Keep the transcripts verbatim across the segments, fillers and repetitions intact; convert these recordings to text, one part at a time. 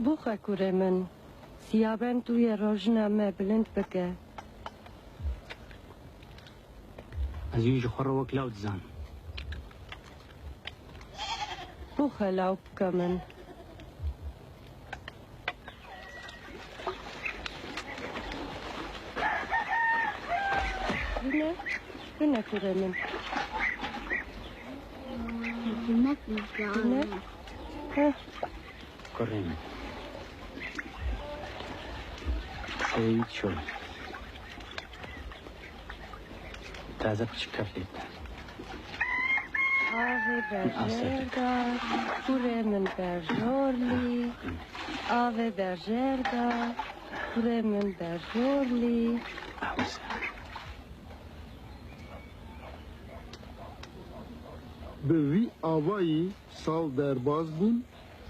Bûxe kurê min, Siyabend tu yê rojina me bilind bike. Ez wî ji xwe re wek law dizanim. Bûxe law bike min. Bine, bine kurê min. Bine. Heh. Kurê min. Ey çol. Taze piçik keflê te. Avê berjêr da, kurê min berjorlî. Avê berjêr da, kurê min berjorlî. Bi vî avayî sal derbaz bûn,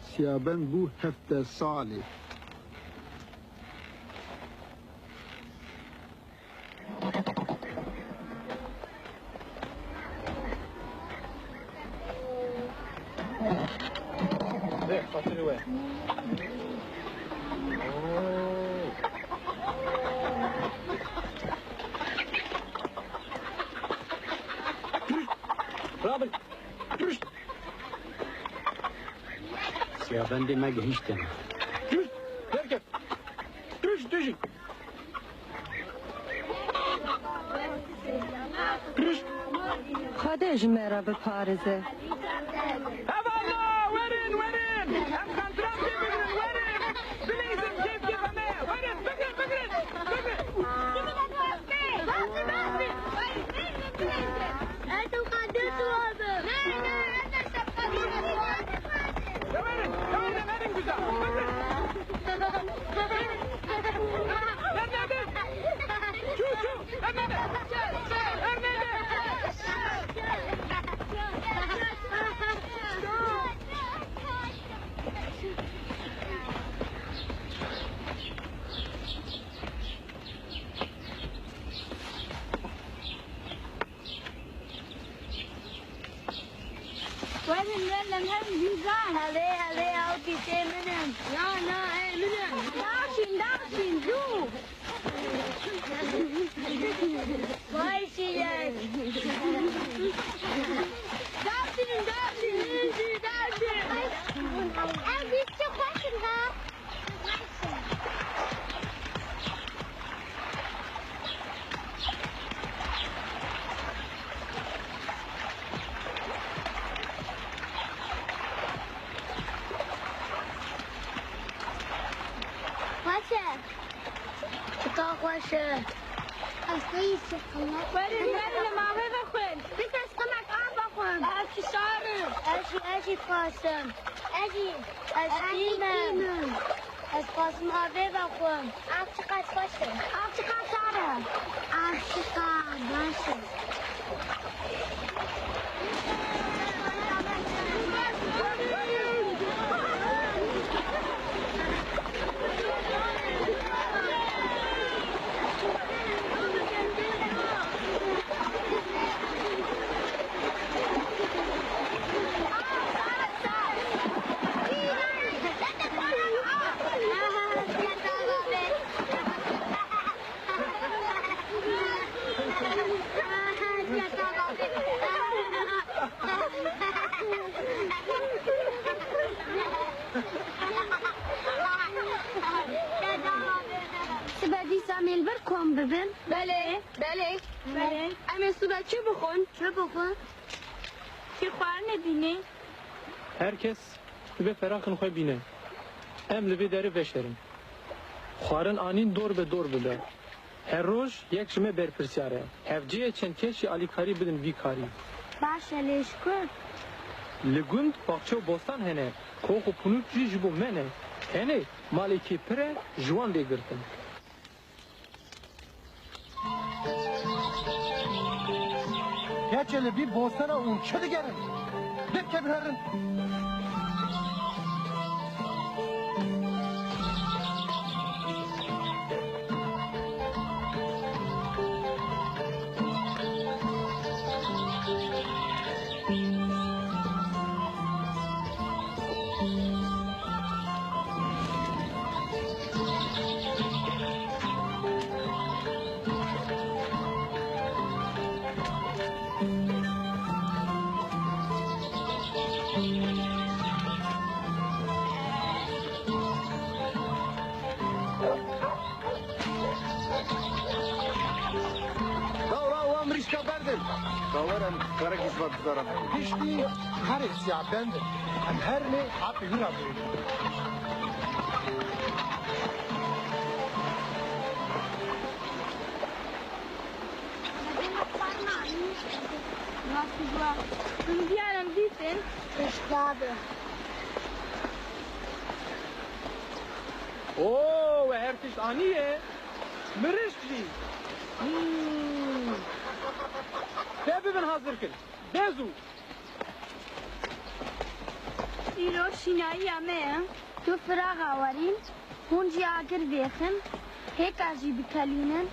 Siyabend bû heftê salî. Vê, xatirê we. Oo. Rabin. Siyabendê me gihîştin. Derket. Pişt, dijî. Pişt. Xwedê ji me re biparêze. Hevala, werin, werin. Em kontrastê bigrin, werin. Bilîzin kêfkê me. Werin, bigrin, bigrin, bigrin. Werin, werin, werin, güzel. Werin. Çû, çû. Hernede. Hernede. Werin, werin, em herin bîzan. Erê, erê, ew dîtê min in. Na, na, ê min in. Daxîn, daxîn, zû. Vay şiyek. Daxîn, daxîn, zû, daxîn. Ev dît çi xweş in ha. Xweş e. Çika xweş e. Ez xweyî çiqilek. Werin, werin, li mavê vexwin. Bike çiqilek av vexwin. Ev çi şar e. Ez jî, ez jî dixwazim. Ez jî. Ez tîm im. Ez dixwazim avê vexwim. Av çiqas xweş e. Av çiqas sar e. Av çiqas baş e. Sibe dîsa em ê li vir kom bibin? Belê, belê. Belê. Em ê sibe çi bixwin? Çi bixwin? Çi xwarinê bînî? Her kes divê feraxin xwe bîne. Em li vê derê veşerin. Xwarin anîn dor be dor bibe. Her roj yek ji me berpirsyar e. Hevcî ye çend kesî alîkarî bidin vî karî. Baş e, lê ji ku? Li gund baxçe û bostan hene. Kox û punûç jî ji bo me ne. Tenê malê kê pir e, ji wan lê girtin. Keçê li vî bostana û çi digerin? Dipke biherin. Dawra wan mirîşka berdin. Dawar em karekî ji van dizaram. Piştî karê siya bendin. Em her lê apê wî ra bûyî. Hûn diyaran dîtin. Pişt dabe. Oo, we her tişt aniye. Mirişk jî. Hmm. Te bibin hazir kin. De zû. Îro şînayiya me ye. Tu firaxa werîn, hûn jî agir vêxin, hêka jî bikelînin.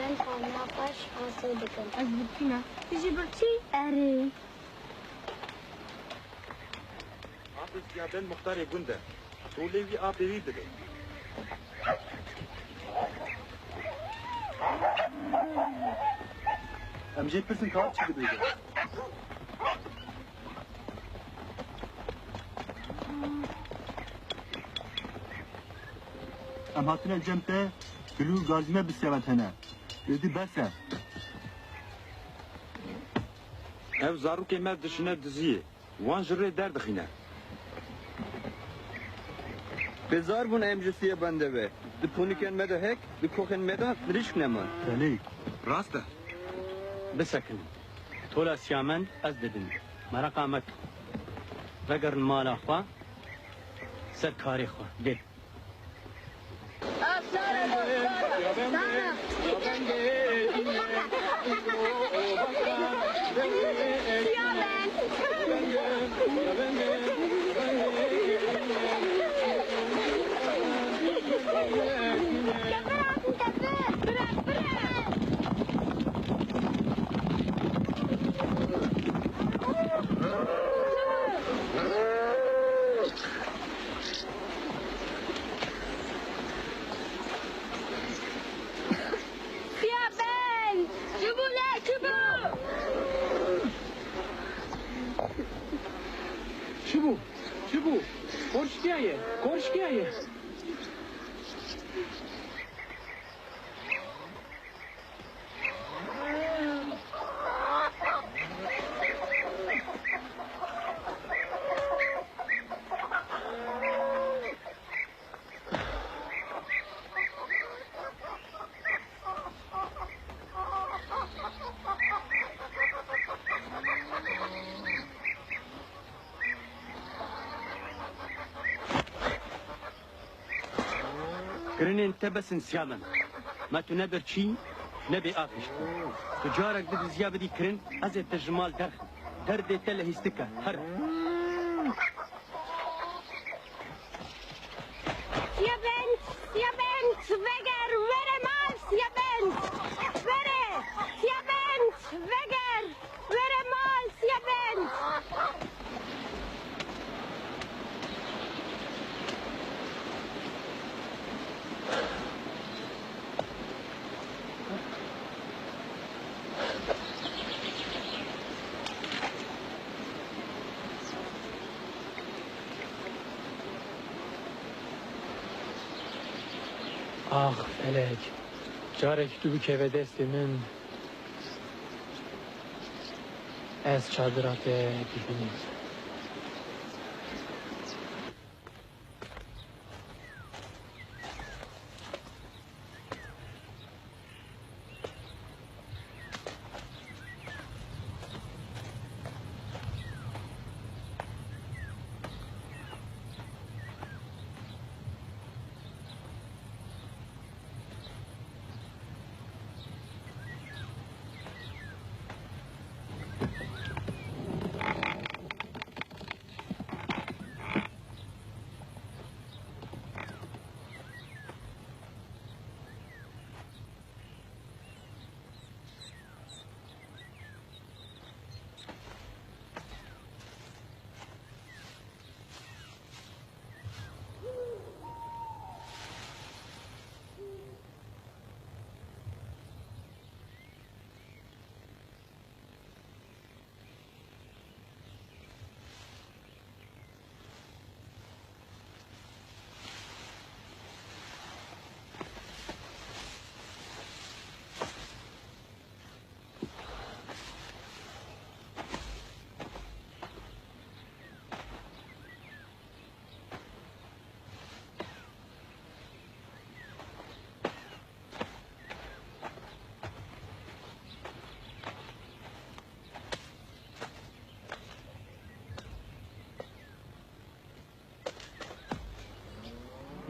Em xaniya xwe ji asê dikin. Ez birçî me. Tu jî birçî? Erê. Apê Siyabend muxtarê gund e. Tolê wî apê wî bide. Em jê pirsin ka çi dibêje. Em hatine cem te, tu lû gazî me bi Siyabend hene. Êdî bes e. Ev zarokê me dişine diziyê. Wan ji rê derdixîne. Bezar bûn em ji Siyabendê ve. Di ponîkên me de hek, di koxên me de mirîşk nema. Belê. Rast e. Bisekinin. Tola Siyabend ez didim. Mereqa mekin. Vegerin mala xwe. Ser karê xwe. Dê. Siyabend! Çi bû le, çi bû? Çi bû? Çi bû? Korşkiyaye, korşkiyaye. Kirinên te bes in Siyabend. Ma tu ne birçî, ne bêaxiş. Tu carek bidiziya bidî kirin, ez ê te ji mal derxim. Derdê te lihîstik e. Here. Siyabend, Siyabend, veger, were mal, Siyabend. Were, Siyabend, veger. Were mal, Siyabend! Ax felek, carek tu bikeve destê min. Ez çadira te dibînim.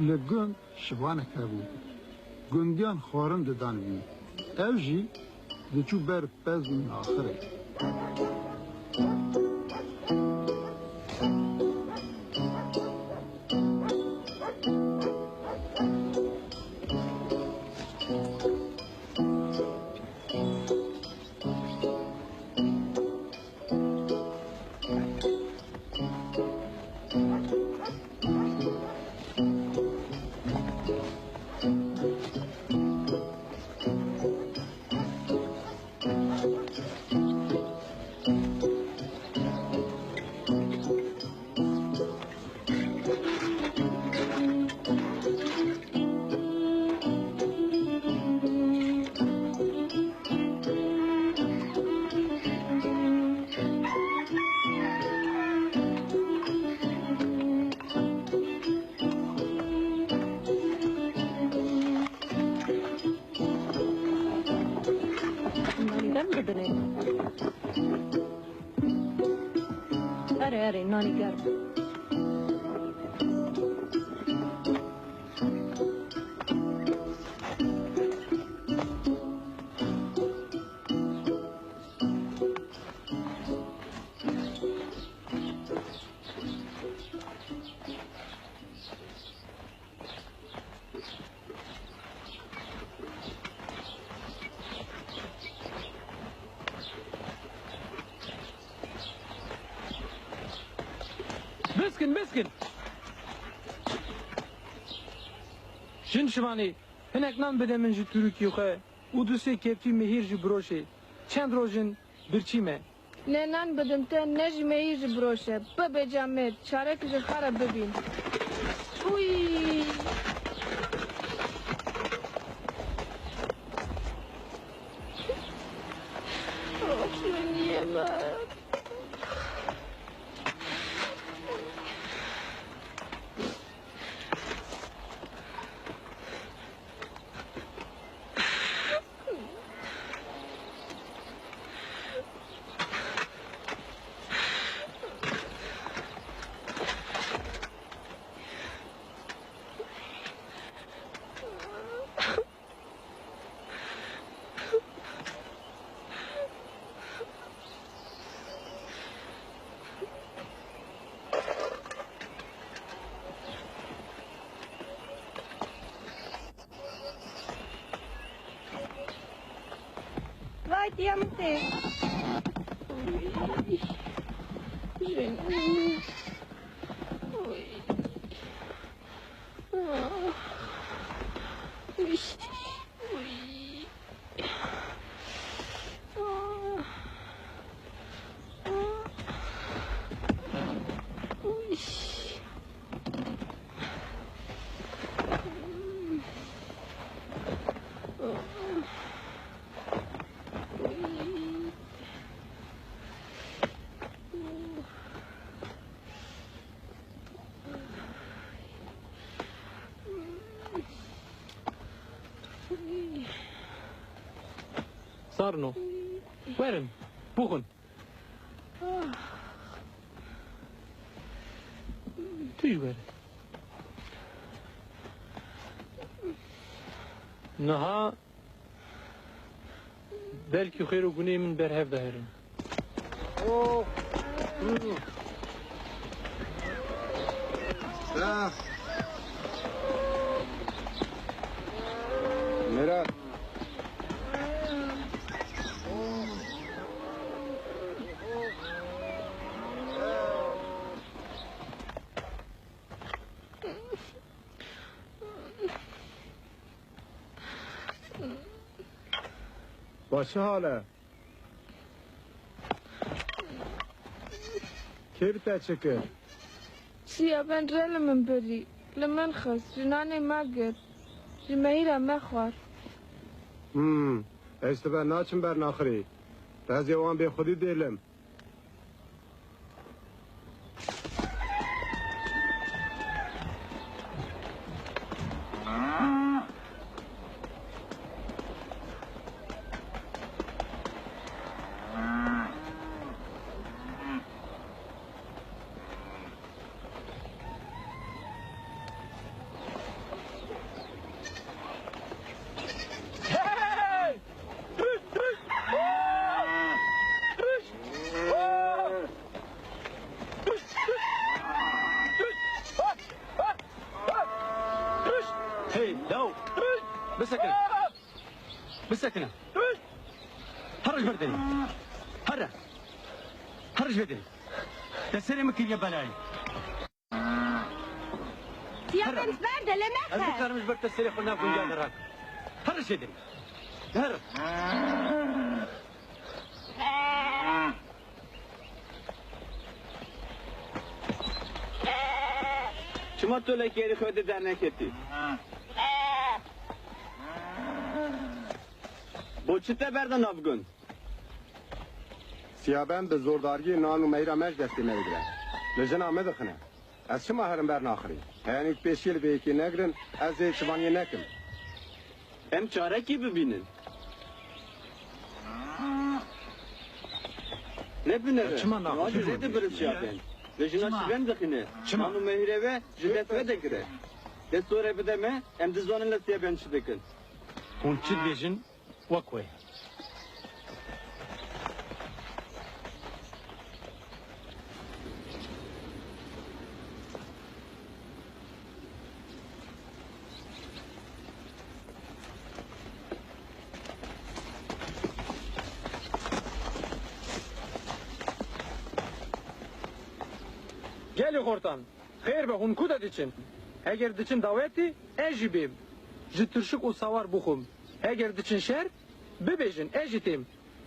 Li gund şivanek hebû. Gundiyan xwarin didan wî. Ew jî diçû ber pez û naxirê. Nanî germ bidinê. Erê, erê, nanî germ. Biskin, biskin! Jin şivanê, hinek nan bide min ji tûrikî xwe û du sê kepçî mehîr jî biroşê. Çend roj in birçî me. Ne nan bidim te, ne jî mehîr ji biroşe. Bibe camêr, çarek ji xwe re bibîn. Uy! Of, min yeme. Vay diye min tê. Uy. Uy. Ah. Uy. Uy. Ah. Ah. Uy. Sarno. Werin. Buxun. Tu jî were. Niha belkî xêr û gunê min berhev de herin. Mira. Wa çi hal e? Kê bi te çi kir? Siya ben re li min birî, li min xist, ji nanê me girt, ji mehîra me xwar. Hmm, ez ji te ve naçim ber naxirî. Ez ê wan bêxwedî dêlim. Here ji ber derê. Here. Here ji vê derê. Te serê min kiriye belayê. Siya Here. Bend ber de lê nexe. Ez nikarim ji ber te serê xwe nav gundiya de rak. Here ji vê derê. Here. Çima tu lê kêrî xwe di derneketî? Bo çi te berda nav gund? Siyabend bi zordariyê nan û mehîra me ji destê me digire. Li jina me dixine. Ez çima herim ber naxirî? Heyanî pêşiyê li vê yekê negirin, ez ê çivaniyê nekim. Em çarekî bibînin. Ne binere. Ya çima naxwe? Rê dibirin Siyabend. Li jina Çima? Şiven dixine. Çima? Nan û mehîrê ve ji dest ve digire. Dest sore bide me, em dizanin li Siyabend çi dikin. Hûn çi dibêjin? Wek wê. Gelî xortan, xêr be, hûn ku de diçin? Heger diçin dawetî, ez jî bêm. Ji tirşik û sawar bixwim. Heger diçin şer, bibêjin, ez jî têm.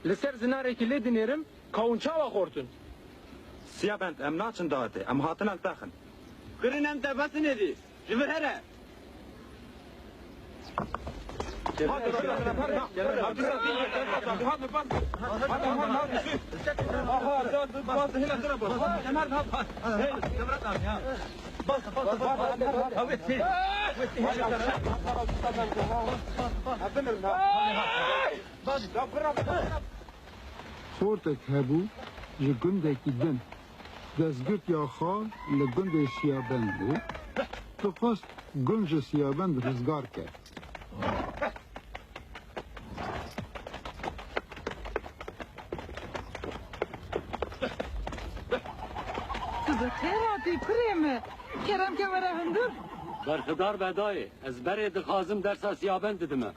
Li ser zinarekî lê dinêrim, ka hûn çawa xortin? Siyabend, em naçin dawetê, em hatine li te xin. Kirin em te besin êdî, ji vir here. Xortek hebû ji gundekî din. Destgirtiya xwe li gundê Siyabend bû. Dixwest gund ji Siyabend rizgar ke. Tu bi xêr hatî kurê min. Kerem ke were hundir. Berxidar be dayê, ez berê dixwazim dersa Siyabend didime.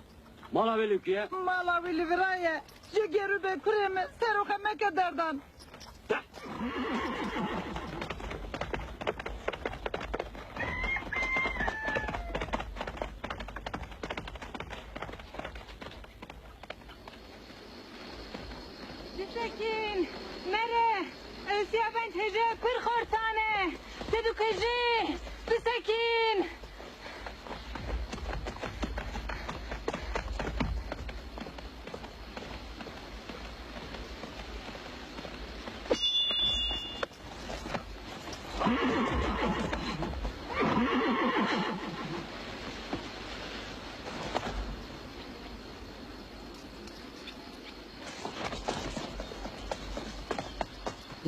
Mala wê li ku ye? Mala wî li vira ye. Ji gerû be kurê min, seroxe meke derdan. Bisekîn, mere, Siyabend hêje pir xortan e. Te dikujî, bisekîn.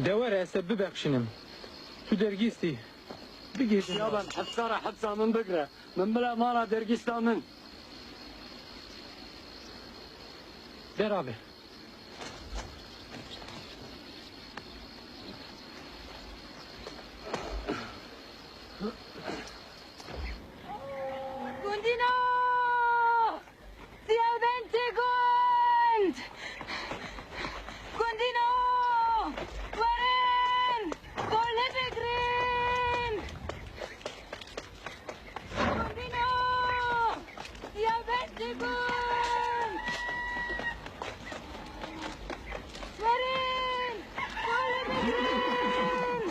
De were ez te bibexşînim. Tu dergîst î. Bigihîjin. Siyabend, hepsa re hepsa min bigire. Min bile mala dergîsta min. Beraber. Gundîno! Siyabend tê gund! Gundîno! Werin! Kole bigirin! Gundîno! Siyabend tê gund! Werin! Kole bigirin!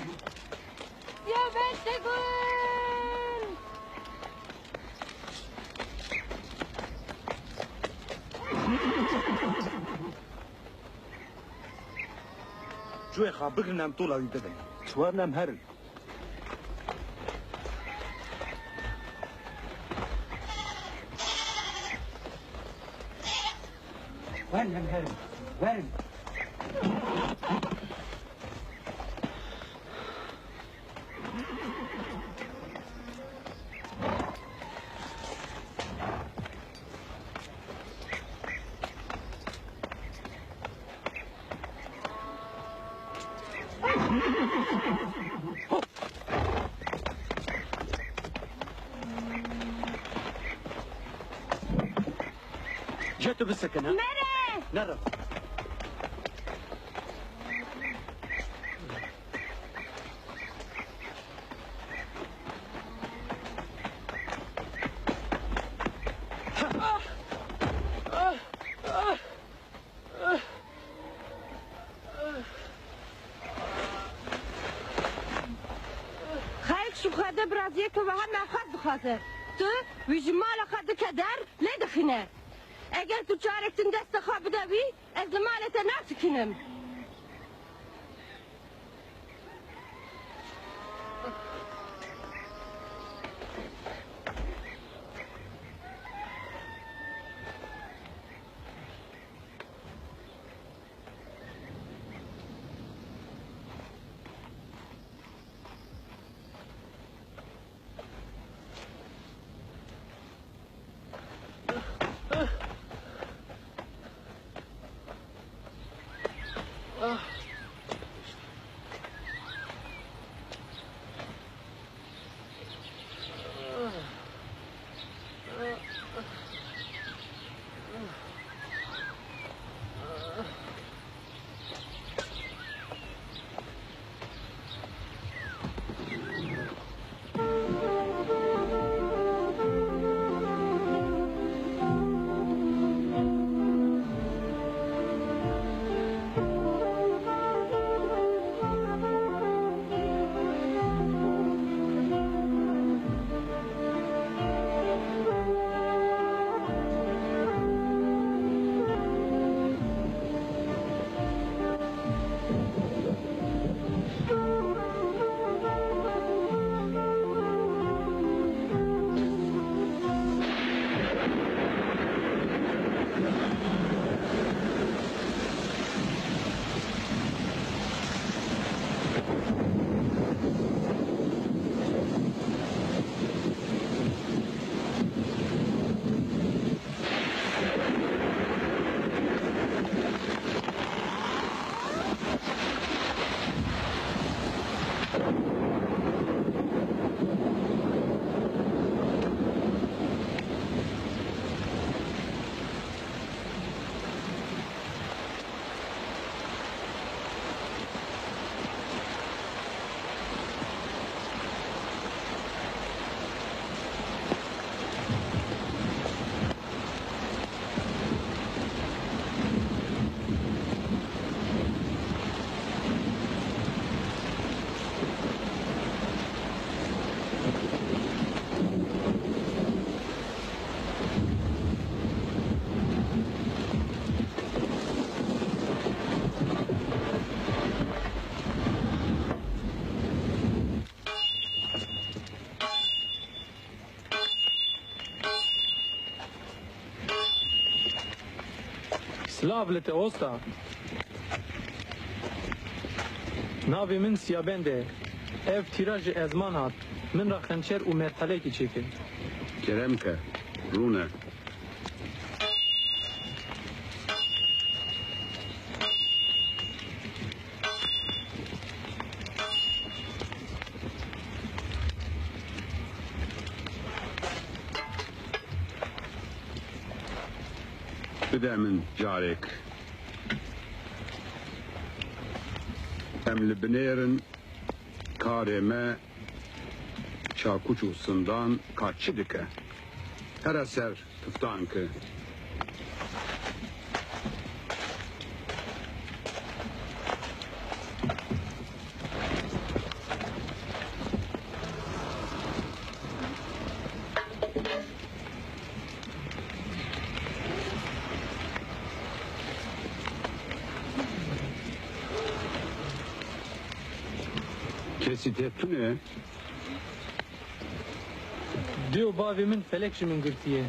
Siyabend tê gund! Cuyê xwe bigirin, em tola wî bidin. Werin em herin. Werin em herin. Werin. Ji Tu bisekine. Mere! Nere. Xelk ji Xwedê bi raziyeke wiha nexweş dixwaze. Tu wî ji mala xwe dike der, lê dixîne. Eger tu carek din destê xwe bide wî, ez li malê te nasikînim. Silav li te osta. Navê min Siyabend e. Ev tîra ji ezman hat. Min re xençer û mertelekî çêke. Kerem ke, rûne. Bide min carek. Em li binêrin karê me çakûç û sindan ka çi dike? Here ser tiftan ke. Kesî te tune? Dê û bavê min felek ji min girtiye.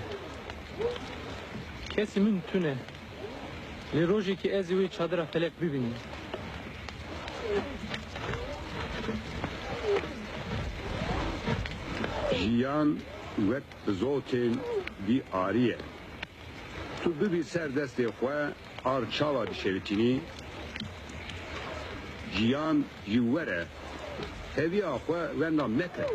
Kesî min tune. Lê rojekê ez ê wê çadira felek bibînim. Jiyan wek bizotên bî arî ye. Tu bibî ser destê xwe, ar çawa dişewitînî? Jiyan jî were, heviya xwe wenda meke.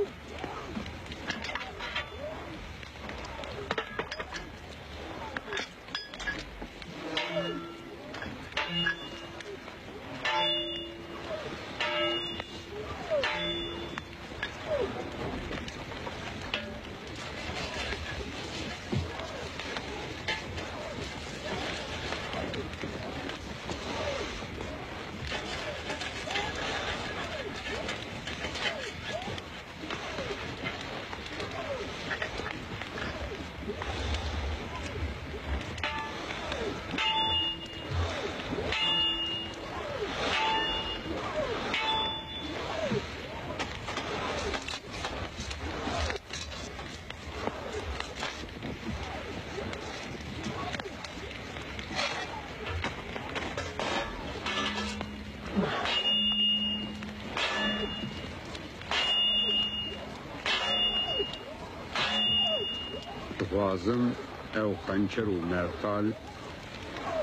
Dixwazim ew xençer û mertal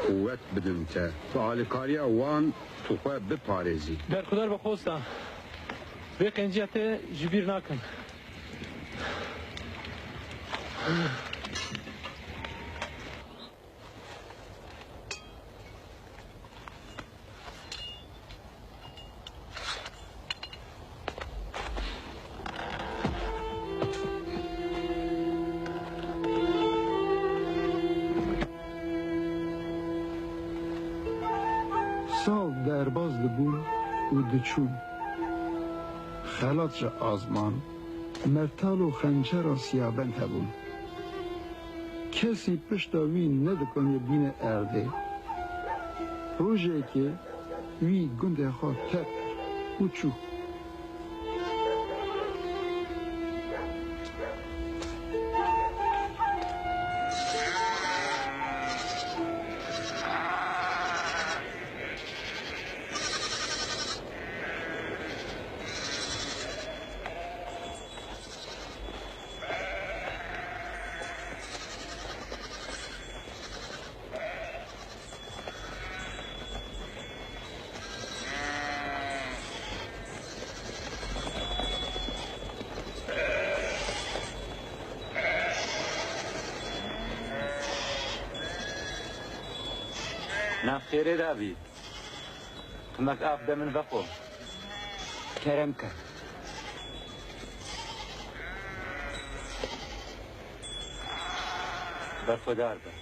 quwet bidin te. Bi alîkariya wan tu xwe biparêzî. Berxudar be xosta. Vê qenciya te ji bîr nakim. Sal derbas dibûn û diçûn. Xelat ji azman, mertal û xençera siyabend hebûn. Kesî pişta wî nedikaniye bîne erdê. Rojekê wî gundê xwe terk kir û çû. Nav xêrê de bî. Qimek av de min vexwe. Kerem ke. Berxwedar be.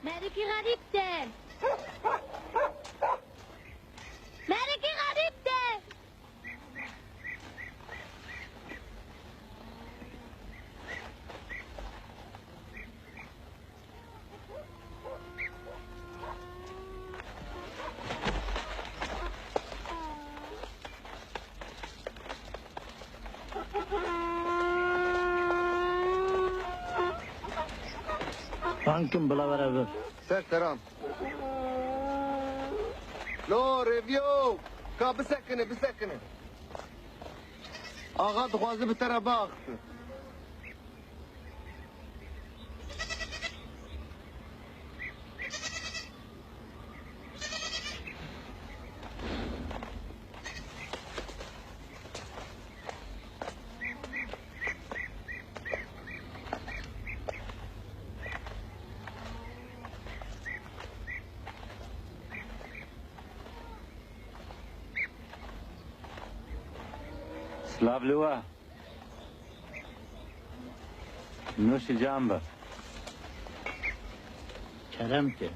Merikî xerîb te. Merikî xerîb te. Bankim bila were vir. Ser teran. Lo, Revio, ka bisekine, bisekine. Axa dixwaze bi te re biaxife. Silav li we. Nûşî can be. Kerem ke.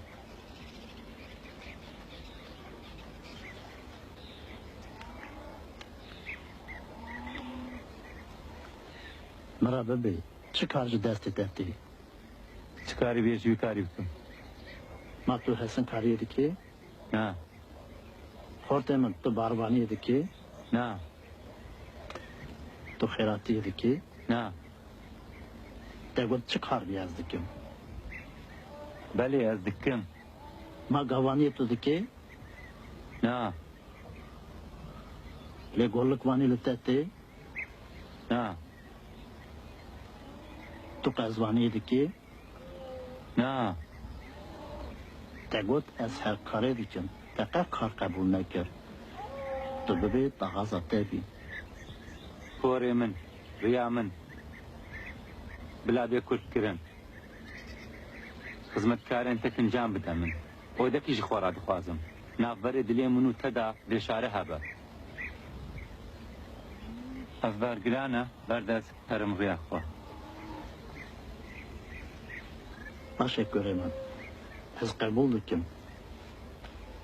Min re bibê, çi kar ji destê te tê? Çi karî bê, ji wî karî bikim. Ma tu hesin kariyê dikê? Na. Xortê min, tu barvaniyê dikî? Na. Tu xêratiyê dikî? Na. Te got çi kar bî ez dikim? Belê, ez dikim. Ma gavaniyê tu dikî? Na. Lê golik vanî li te tê? Na. Tu qezvanî dikî? Na. Te got ez her karê dikim. Te qet kar qebûl nekir. Tu bibê daxwaza te bî. Porê min, riya min. Bila bê kurt kirin. Xizmetkarên te kincam bide min. Odekî ji xwe re dixwazim. Navberê dilê min û te de vêşare hebe. Ev ber giran e, berde ez herim rêya xwe. Baş e kurê min. Ez qebûl dikim.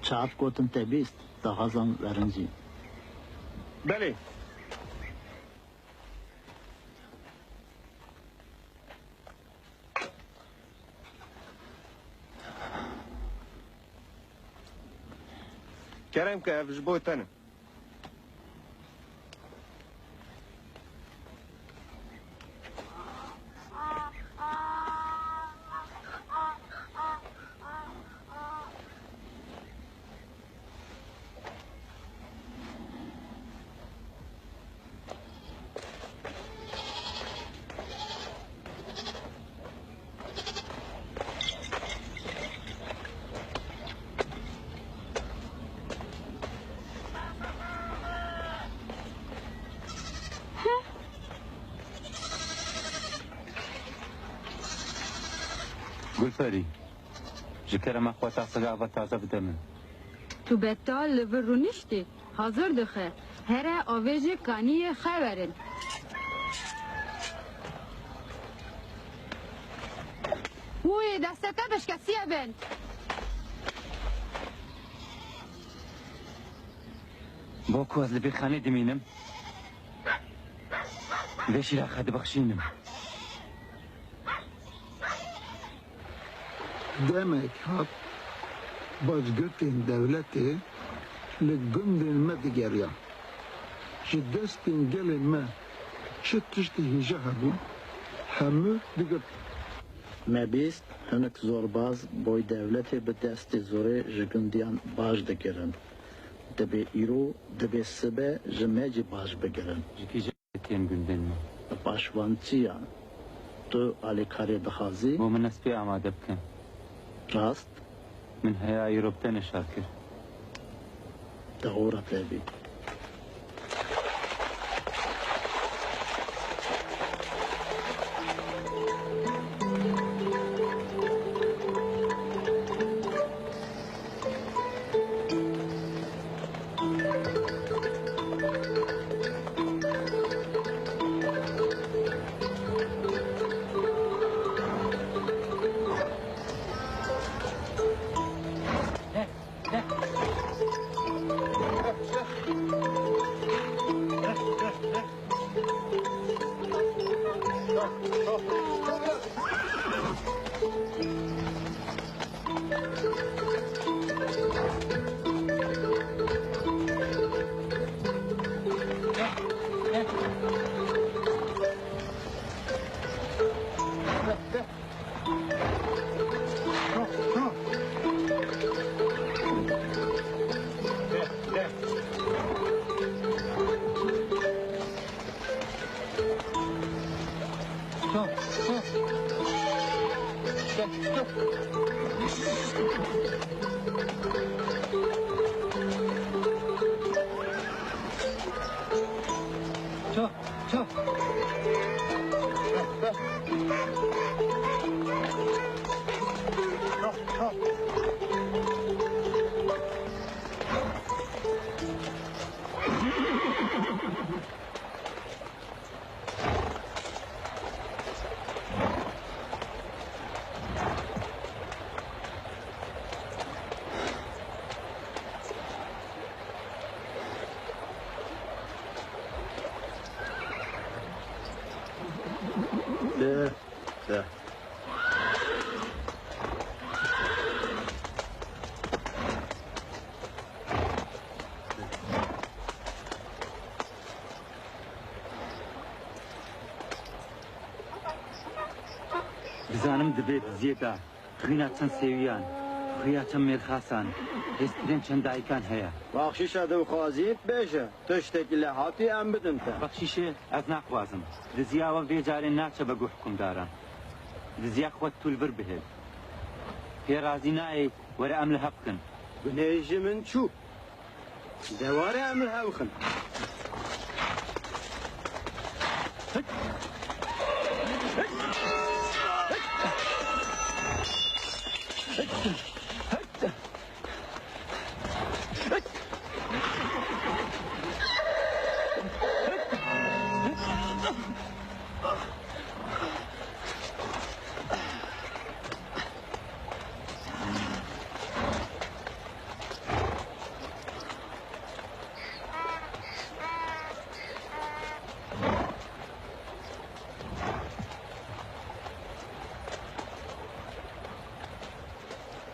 Çav gotin te bîst, daxwazan werin jî. Belê. Kerem ke, ev ji bo te ne. Gulperî, ji kerema xwe tasiga ava taze bide min. Tu betal li vir rûniştî? Hazir dixe. Here avê ji kaniyê xeverin. Wî destê te bişkesiye bin. Bo ku ez li bêxanê dimînim, vê şîra xwe dibexşînim. Demek hat, bajgirtên dewletê li gundên me digeriyan. Ji destên gelê me çi tiştê hêja hebûn, hemû digirtin. Me bîst hinek zorbaz boy dewletê bi destê zorê ji gundiyan baş digirin. Dibê îro, dibê sibe ji me jî baş bigirin. Ji kîjan tên gundên me? Paşvantiya tu alîkariyê dixwazî? Bo min ez pê amade bikim. Rast? Min heya îro bi te neşar kir. Te hora te bî. De, de. Dizanim divê diziyê de xwîna çend sêwiyan, xuya çend mêrxasan, hêzkirin çend dayikan heye. Baxşîşa dixwazî, bêje, tiştekî lê hatî em bidin te. Bexşîşê ez naxwazim. Diziya we vê carê naçe be guh hikûmdaran. Diziya xwe tu li vir bihêl. Pê razî nayê, were em li hev bikin. Gunehê ji min çû. De were em li hev bixin.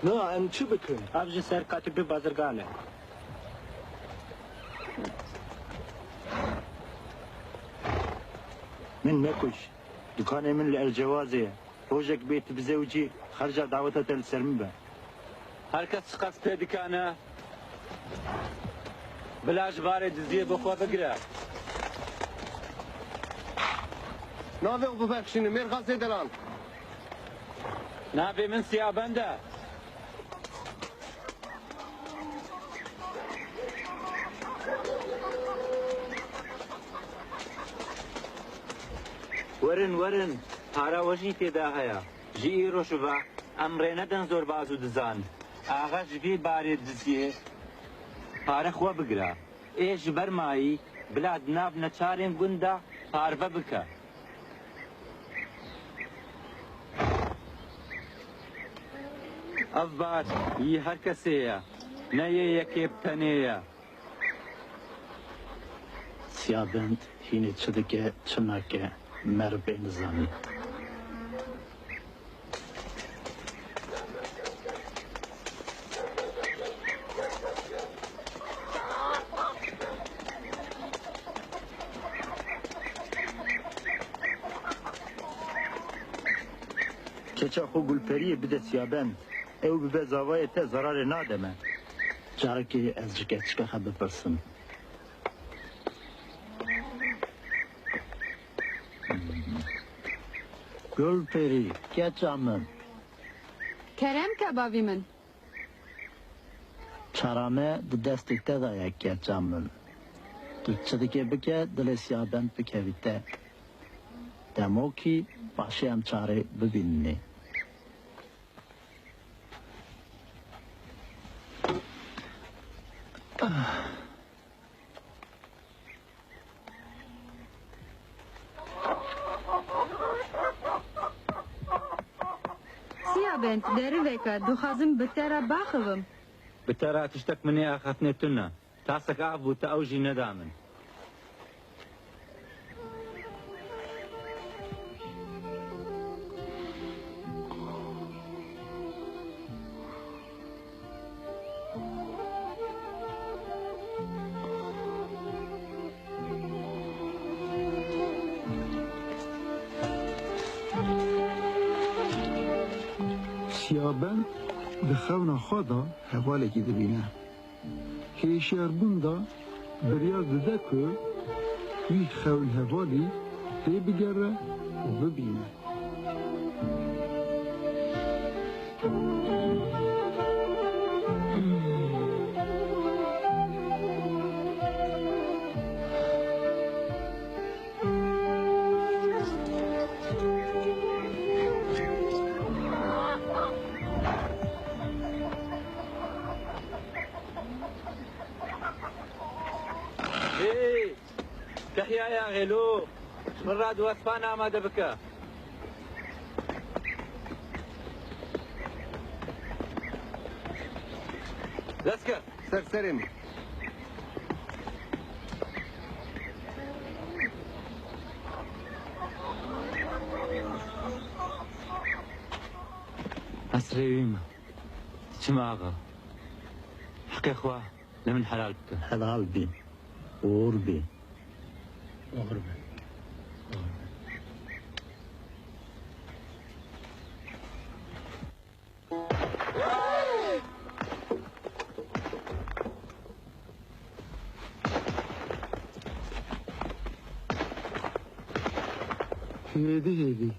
Na, em çi bikin? Ev ji ser katî bi bazirgan e. Min mekuş. Dukanê min li El Cewazê ye. Rojek bê tu bizewicî, xerca daweta te li ser min be. Her kes çiqas pê dikane, bila ji barê diziyê bi xwe bigire. Navê xwe bibexşînin, mêrxasê delan. Navê min Siyabend e. Werin, werin. Para we jî tê de heye. Ji îro şiva em rê nedin zorbaz û dizan. Axa ji vî barê diziyê pare xwe bigire. Ê ji ber mayî bila di nav neçarên gund de parve bike. Ev bar yî her kesê ye, ne yê yekê bi tenê ye. Siyabend hînê çi dike, çi nake, meriv ê nizanî. Keça xwe Gulperiyê bide Siyabend. Ew bibe zavayê te, zararê nade me. Carekê ez ji keçika xwe bipirsim. Gulperî, keça min. Kerem ke bavî min. Çara me di destê te de ye, keça min. Tu çi dikê bike, dilê Siyabend bikevî te. Demokî paşê em çarê bibînî. Siyabend, deriveke, dixwazim bi te re baxivim. Bi te re tiştek min ê axaftinê tune. Tasek av bû, te ew jî neda min. Siyabend di xewna xwe de hevalekî dibîne. Hêşyarbûn de biryar dide ku wî xewnhevalî têbigere û bibîne. Hey! Tehyaya Xêlo, ji min re di wespan amade bike. Lesker. Ser serê min. Esrê wî me. Çima axa? Heqê xwe li min helal bike. Helal bî. Oxir bî. Oxir bî. Hêdî hêdî.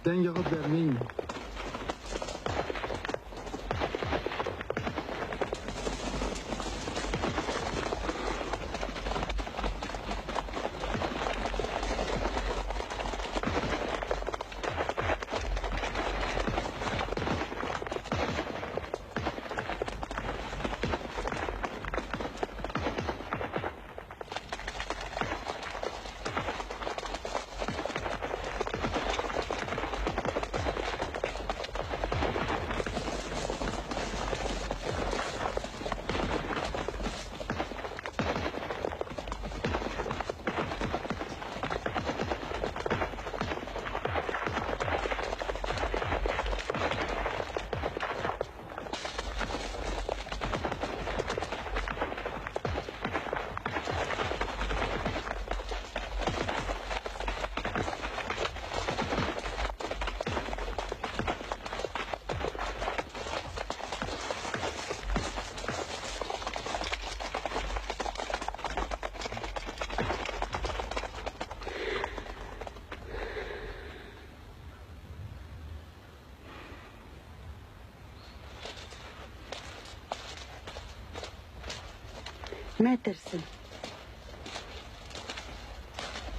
Dengê xwe dermîne. Metirsin.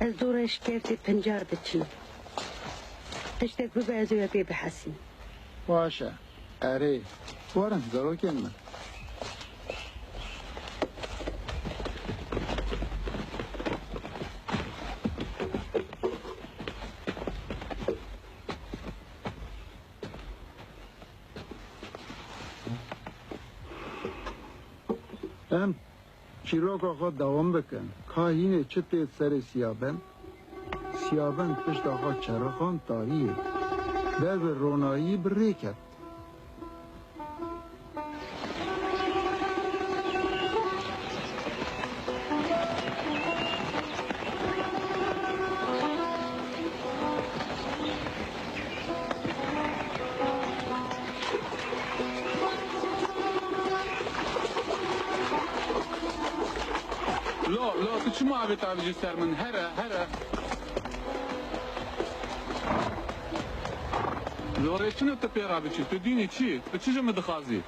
Ez dû re ji keftê pincar diçim. Tiştek bibe ez ê we pê bihesîm. Baş e. Erê. Werin, zarokên min. Em çîroka xwe dewam bikin. Ka hînê çi tê serê Siyabend? Siyabend pişta xwe çerixand tariyê. Ber bi ronahiyî bi rê ket. Lo, lo, tu çima avê tavijî ser min? Here, here. Lo rê çi ne tu pê re biçî? Tu dînî çi? Tu çi ji min dixwazî?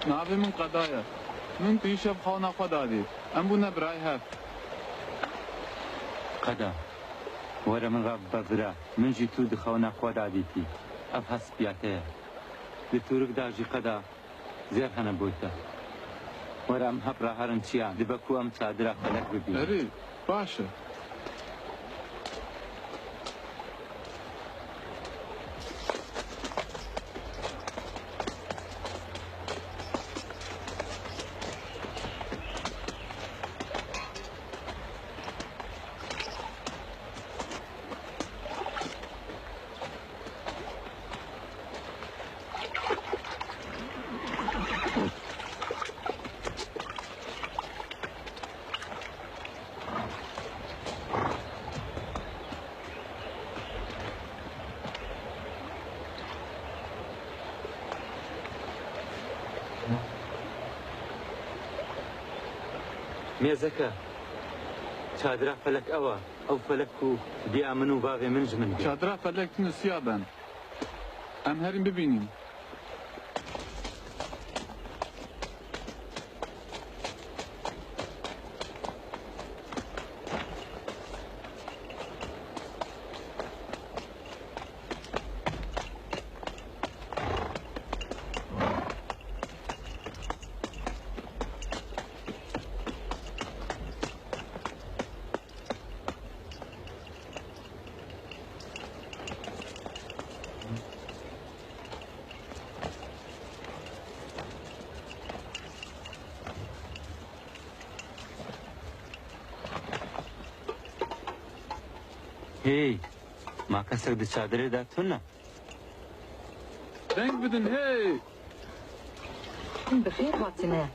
Navê min Qeda ye. Min tu îşev xewna xwe dadî. Em bûne birayê hev. Qeda, were min re bibe bira. Min jî tu di xewna xwe dadîtî. Ev hesp ya te ye. Di tûrik de jî Qeda, zêr hene bo te. Were em hep re herin çiyan, dibe ku em çadira felek bibînin. Erê, baş e. Mêzeke. Çadira felek ew e. Ew felek ku diya min û bavê min ji min girt. Çadira felek tune Siyabend. Em herîn bibînin. Hey, ma kesek di çadirê de tune? Deng bidin, hey! Hûn bi xêr hatine.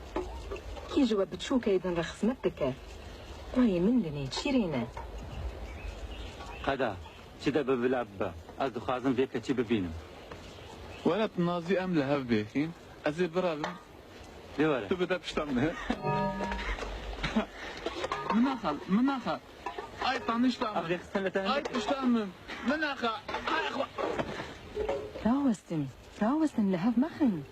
Kî ji we biçûkê din re xizmet dike? Dayê min li nêçîrê ne. Qeda, çi de bi bila bibe. Ez dixwazim vê keçî bibînim. Were tu nazî em li hev bêxîn. Ez ê birevim. Lê were. Tu bide pişta min. Min naxe, min naxe. Ay tanişta min. Ay pişta min. Min naxe. Ay xwe. Rawestin, rawestin li hev mexin.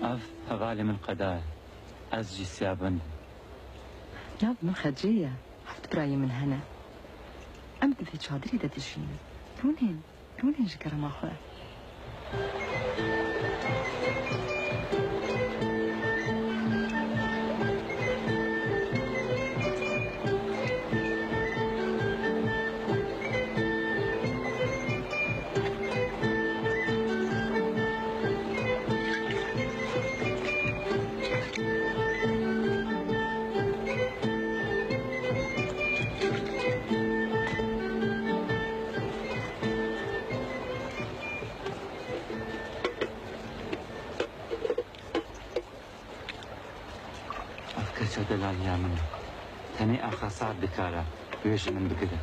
Ev hevalê min Qeda ye. Ez jî Siyabend im. Nav min Xecê ye. Heft birayê min hene. Em di vê çadirê de dijînin. Rûnên, rûnên ji kerema xwe. Keça delaliya min e. Tenê Axa Sa'd dikare wê ji min bigire.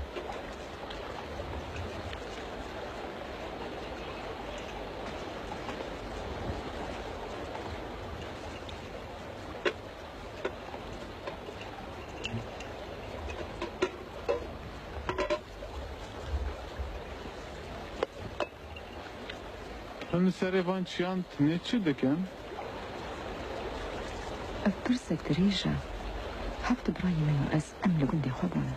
Hûn li serê van çiyan tinê çi dikin? Ev pirsek dirêj e. Heft birayê min û ez, em li gundê xwe bûn.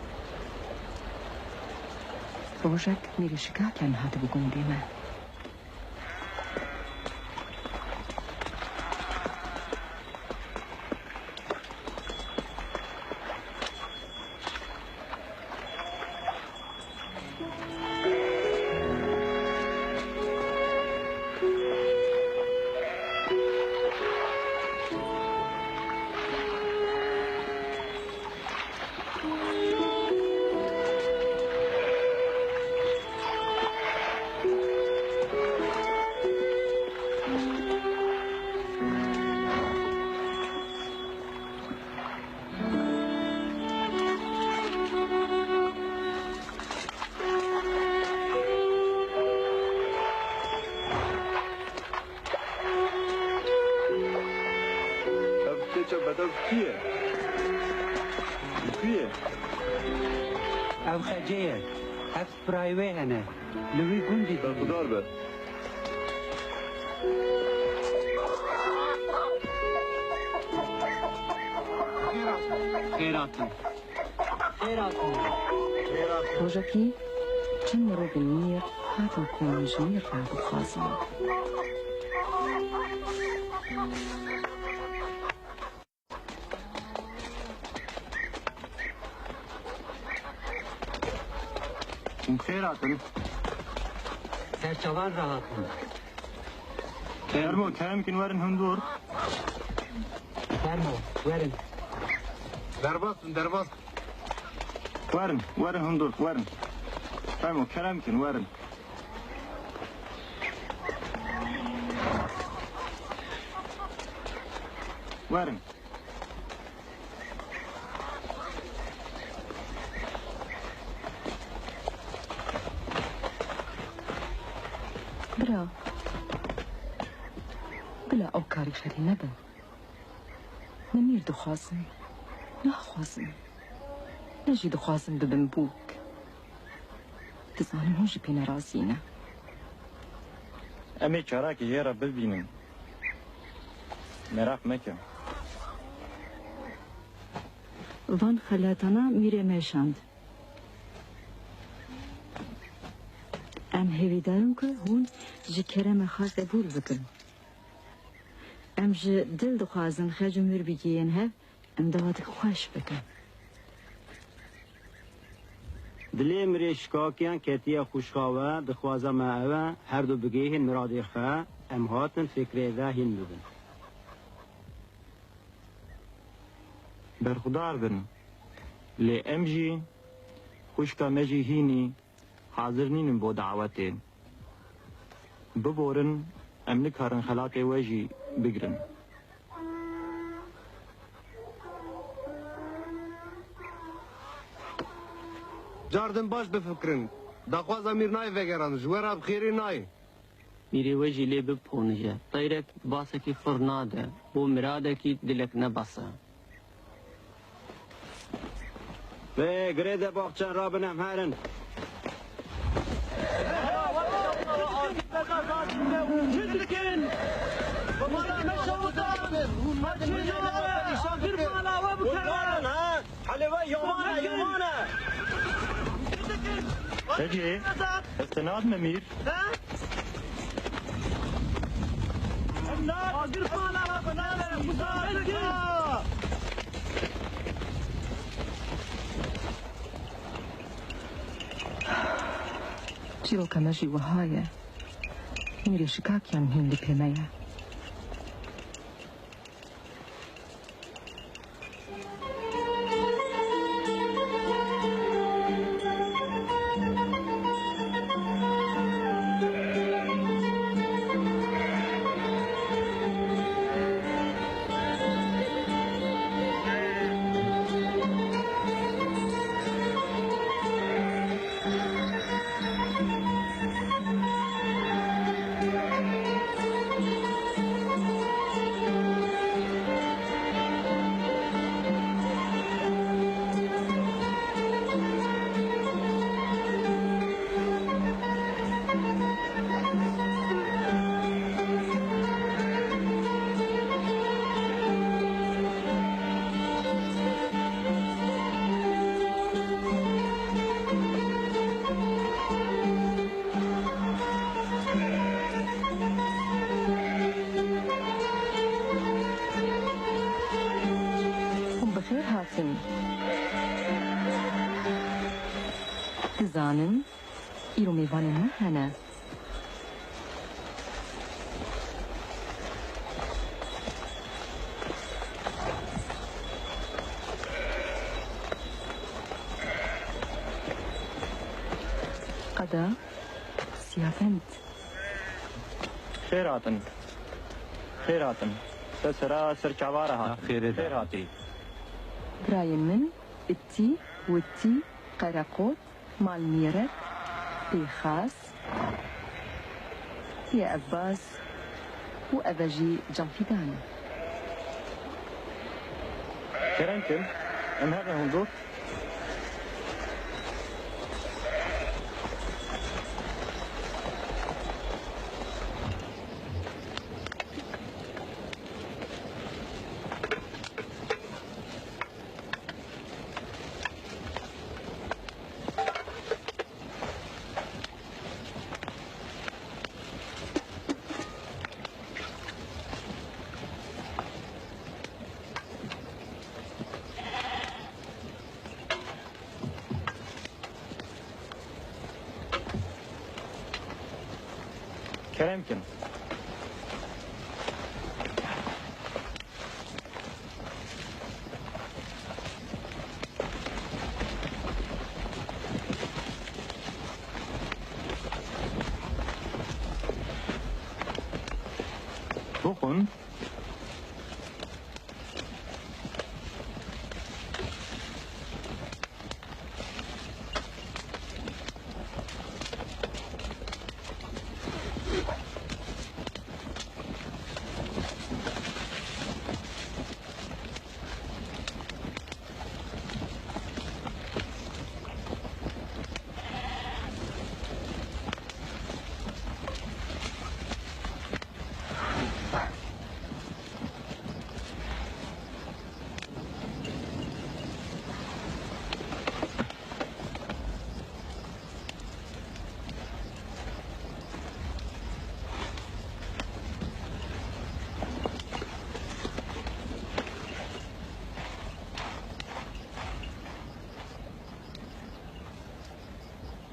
Rojek mîrê şikak em hatibû gundê me. Ev keçe bedew kî ye? Kî ye? Ev xecê ye. Heft birayê wê hene. Li wî gundî dimîne. Berxudar be. Xêr hatin. Xêr hatin. Rojekî çend mirovên mîr hatin ku min ji mîr re bixwazin. Hûn xêr hatin. Ser çavan re hatin. Fermo, kerem kin werin hundur. Fermo, werin. Derbas bin, derbas. Werin, werin hundur, werin. Fermo, kerem kin werin. Werin. Bira, bila ew karî xerî nebin. Ne mîr dixwazin, naxwazin, ne jî dixwazin bibin bûk. Dizanim hûn jî pê nerazî ne. Em ê çarekî jê re bibînin. Meraq meke. Van xelatana mîrê me şand. Em hêvîdar in ku hûn ji kerema xwe qebûl bikin. Em ji dil dixwazin xec û mir bigihên hev, em dawatik xweş bikin. Dilê mirê şikakiyan ketiye xwişka we, dixwaza me ew e, her du bigihên miradê xwe, em hatin fikrê ve hîn bibin. Berxudar bin, lê em jî, xwişka me jî hînî, hazir nînin bo dawetê. Biborin, em nikarin xelatê we jî bigrin. Cardin baş bifikirin. Daxwaza mîr nayê vegeran, ji we re bi xêrê nayê. Mîrê we jî lê biponije. Teyrek basekî xurt nade, bo miradekî dilek ne bes e. Vê girê de baxçen rabin em herin. Çi dikin? Agir mala we bikeve. Helê we yaman e, yaman e. Peki, istinad mi mîr? He? Agir mala we bikeve. Çîroka me jî wiha ye. Mîrê şikakiyan hîn li pê me ye. Xêr hatin. Dizanin, îro mêvanên me hene. Qada, Siyabend. Xêr hatin. Xêr hatin. Te sera ser çava re hatin. Xêrê de. Xêr hatî. Birayên min, Îtî, Witî, Qereqot, Malmîret, Pêxas, Pê Ebbas û ev e jî Canfîdan e. Kerem kin, em herin hundir. Kerem kin. Bixwin.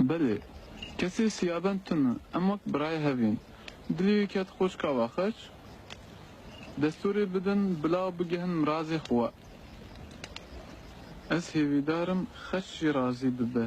Belê, kesê Siyabend tune, em wek birayê hev in. Dilê wî ket xwişka we xeç, destûrê bidin bila bigihin mirazê xwe. Ez hêvîdar im xeç jî razî bibe.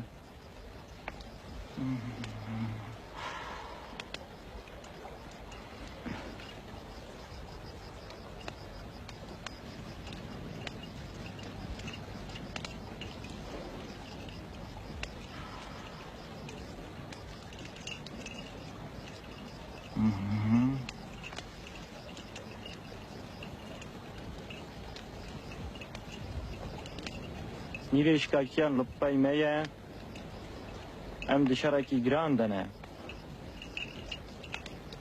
Nîvê şikakiyan li pey me ye. Em di şerekî giran de ne.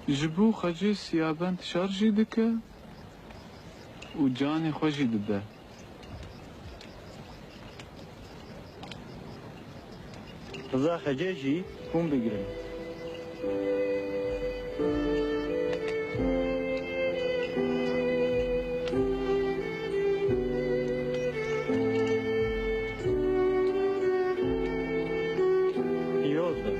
Ji bo xecê Siyabend şer jî dike û canê xwe jî dide. Riza xecê jî hûn bigirin. Pîroz be.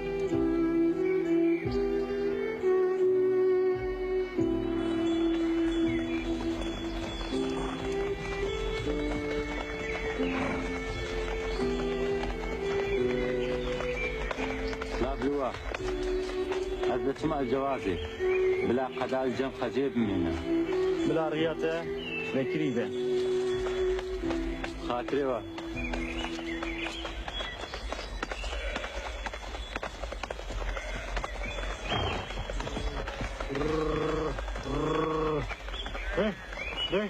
Silav li we. Ez diçim Elcewazê. Bila qeda li cem xecê bimîne. Bila riya te vekirî be. Xatirê we. Rê, rê.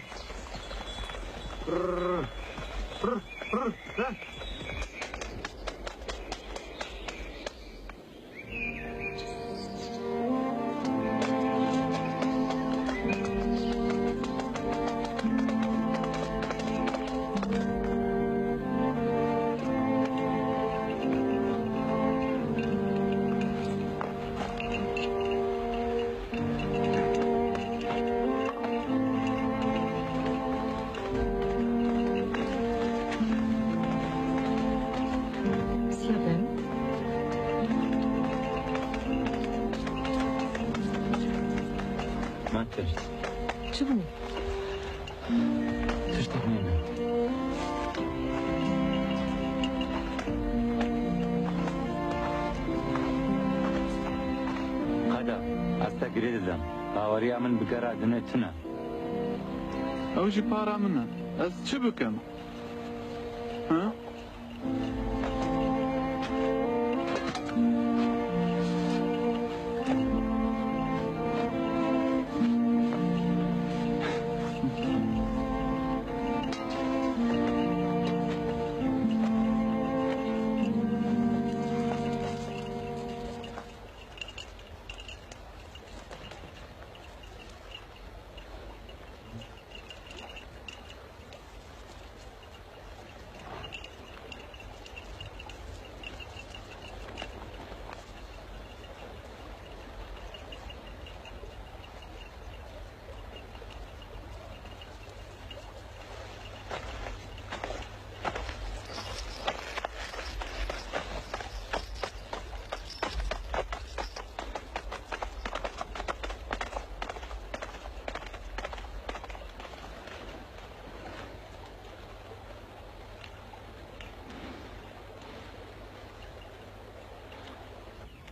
Baweriya min bi gera dinê tune. Ew jî para min e. Ez çi bikim? Ha?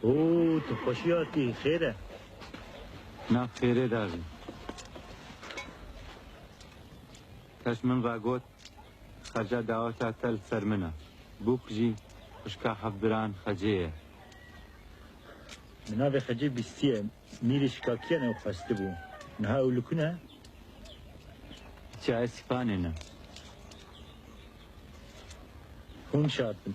Oo, tu xweşî hatî, xêr e? Na xêrê de bî. Kes min vegot, Xeca daweta te li ser min e. Bûk jî xwişka hevbiran Xecê ye. Min navê Xecê bîstiye. Mîrê Şikakiyan ew xwestibû. Niha ew li ku ne? Çiyayê Sîpanê ne. Hûn şad bin.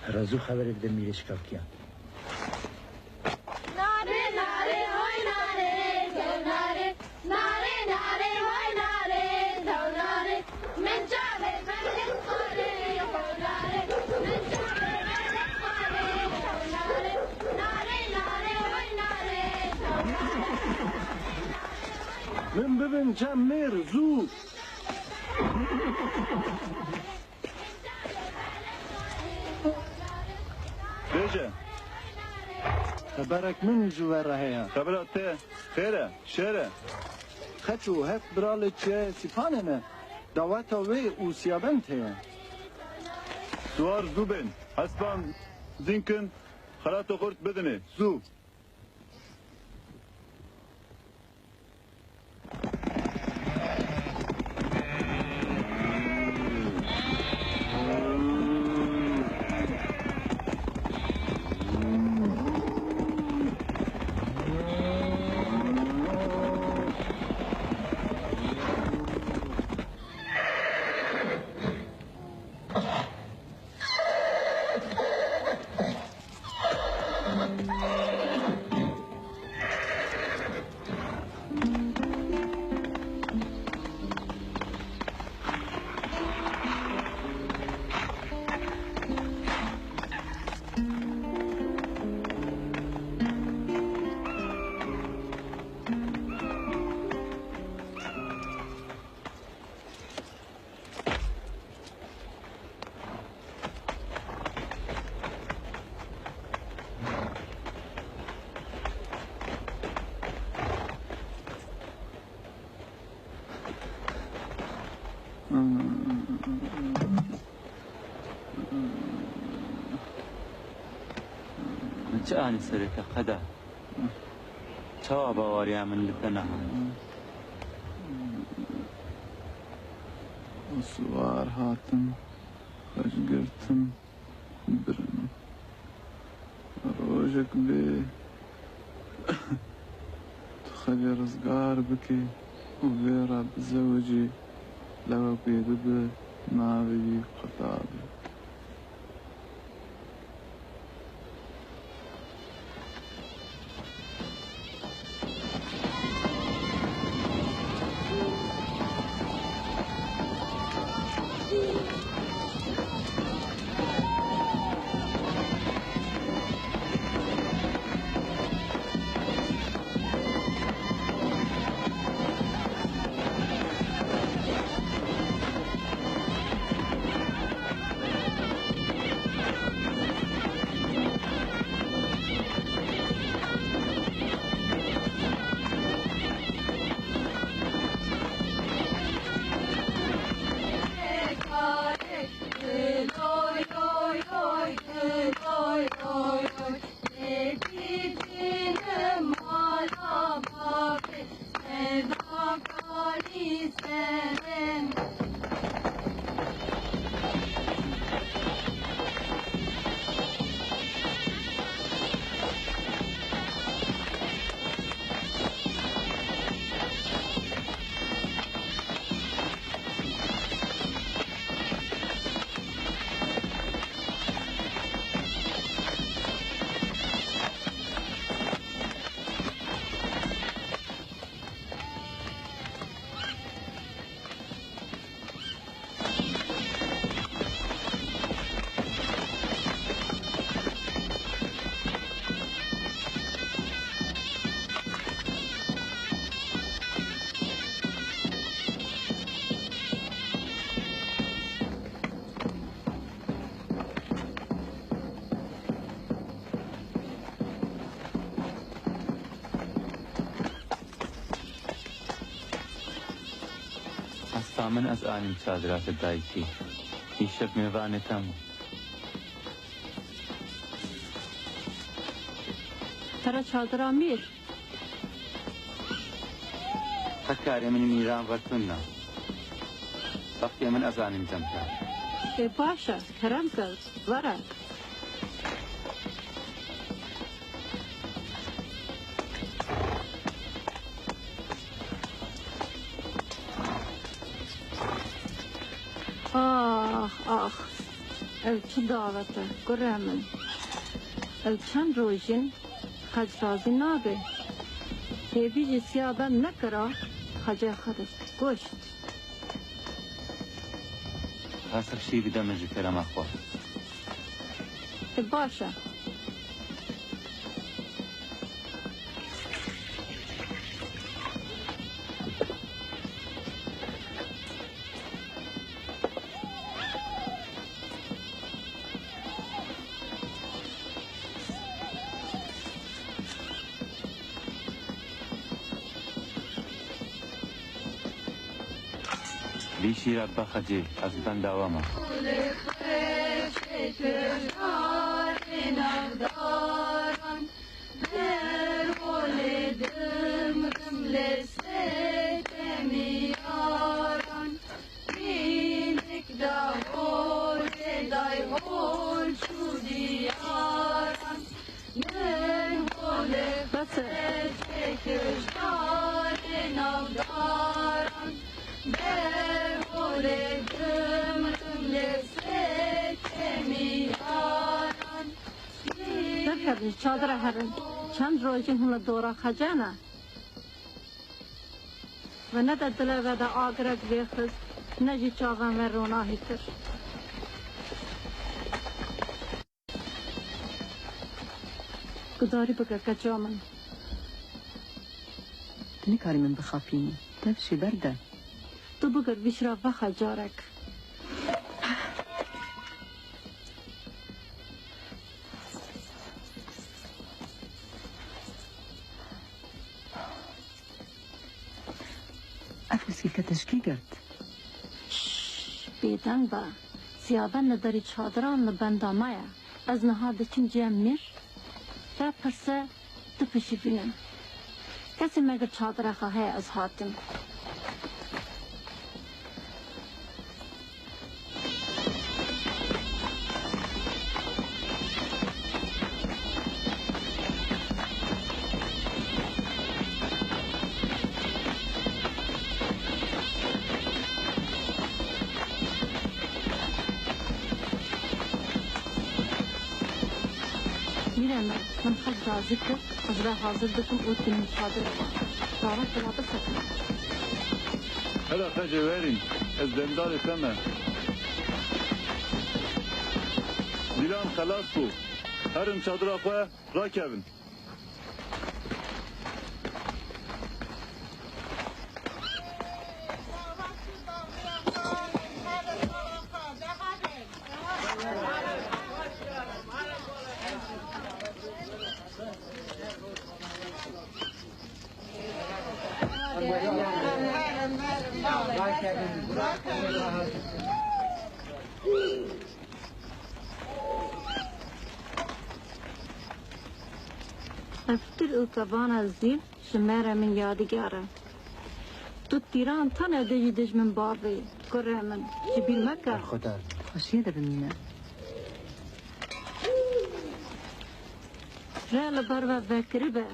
Here zû xeberê bide Mîrê Şikakiyan. Nare, nare, hoy nare, kew nare. Nare, nare, hoy nare, kew nare. Min çavê me li xwarê, kew nare. Min çavê me li xwarê, kew nare. Nare, nare, hoy nare, kew nare. Min bibin cem mêr, zû. Bêje. Xeberek min ji we re heye. Xebera te xêr e, şer e? Xeço, hevbira li çiyayê Sîpanê ne. Daweta wê û Siyabend heye. Siwar zû bên. Hespan zîn kin, xelato xurt bidinê. Zû. Min çi anî serê te qeda? Çawa baweriya min li te nehat? Siwar hatim, xweş girtim, birim. Rojek bê tu xelê rizgar bikî û vê re bizewicî, lewe pê bibe, navê wî Qurta be. Min ez anîm çadira te dayikê. Îşev mêvanê te me. Pere çadira mîr. Hekarê min mîran ve tune. Bextê min ez anîm cem te. Ê baş e, kerem ke, were. Ax, ax. Ew çi dawet e, kurê min. Ew çend roj in xec razî nabe. Hêvî jî siya ben nekira, xecê xwe dest goşt. Qasek şî bide min ji kerema xwe. E, baş e. Vî şîra bibe xecê, ez li benda we me. Bes e. Derkevin ji çadira herin. Çend rojî hûn li dora xece ne. Ve ne de dile ve de agirek vêxist, ne jî çavan ve ronahî kir. Gudarî bike keça min. Tu nikarî min bixapînî. Dev jî berde. Tu bigir vî şira vexe carek. Ev hûsîlke te ji kê girt? Şşş, bêdeng be. Siyaben li derî çadiran li benda me ye. Ez niha diçim cem mîr. Te pirse, tu pişî bînin. Kesê me gir çadira xwe heye ez hatim. Mîrê min, min xet razî kir, ez rê hazir dikim û tînim çadirê xwe. Zarok bila bisekin. Hela xecê werîn, ez demdarê te me. Dîlan xelas bû. Herin çadira xwe rakevin. Eftir û kevana zîv ji me re min yadigar e. Tu tîran tenê dijî dijmin bavê, kurê min, ji bîr meke. Berxwedar. Xweşiyê de bimîne. Re li ber ve vekiribe.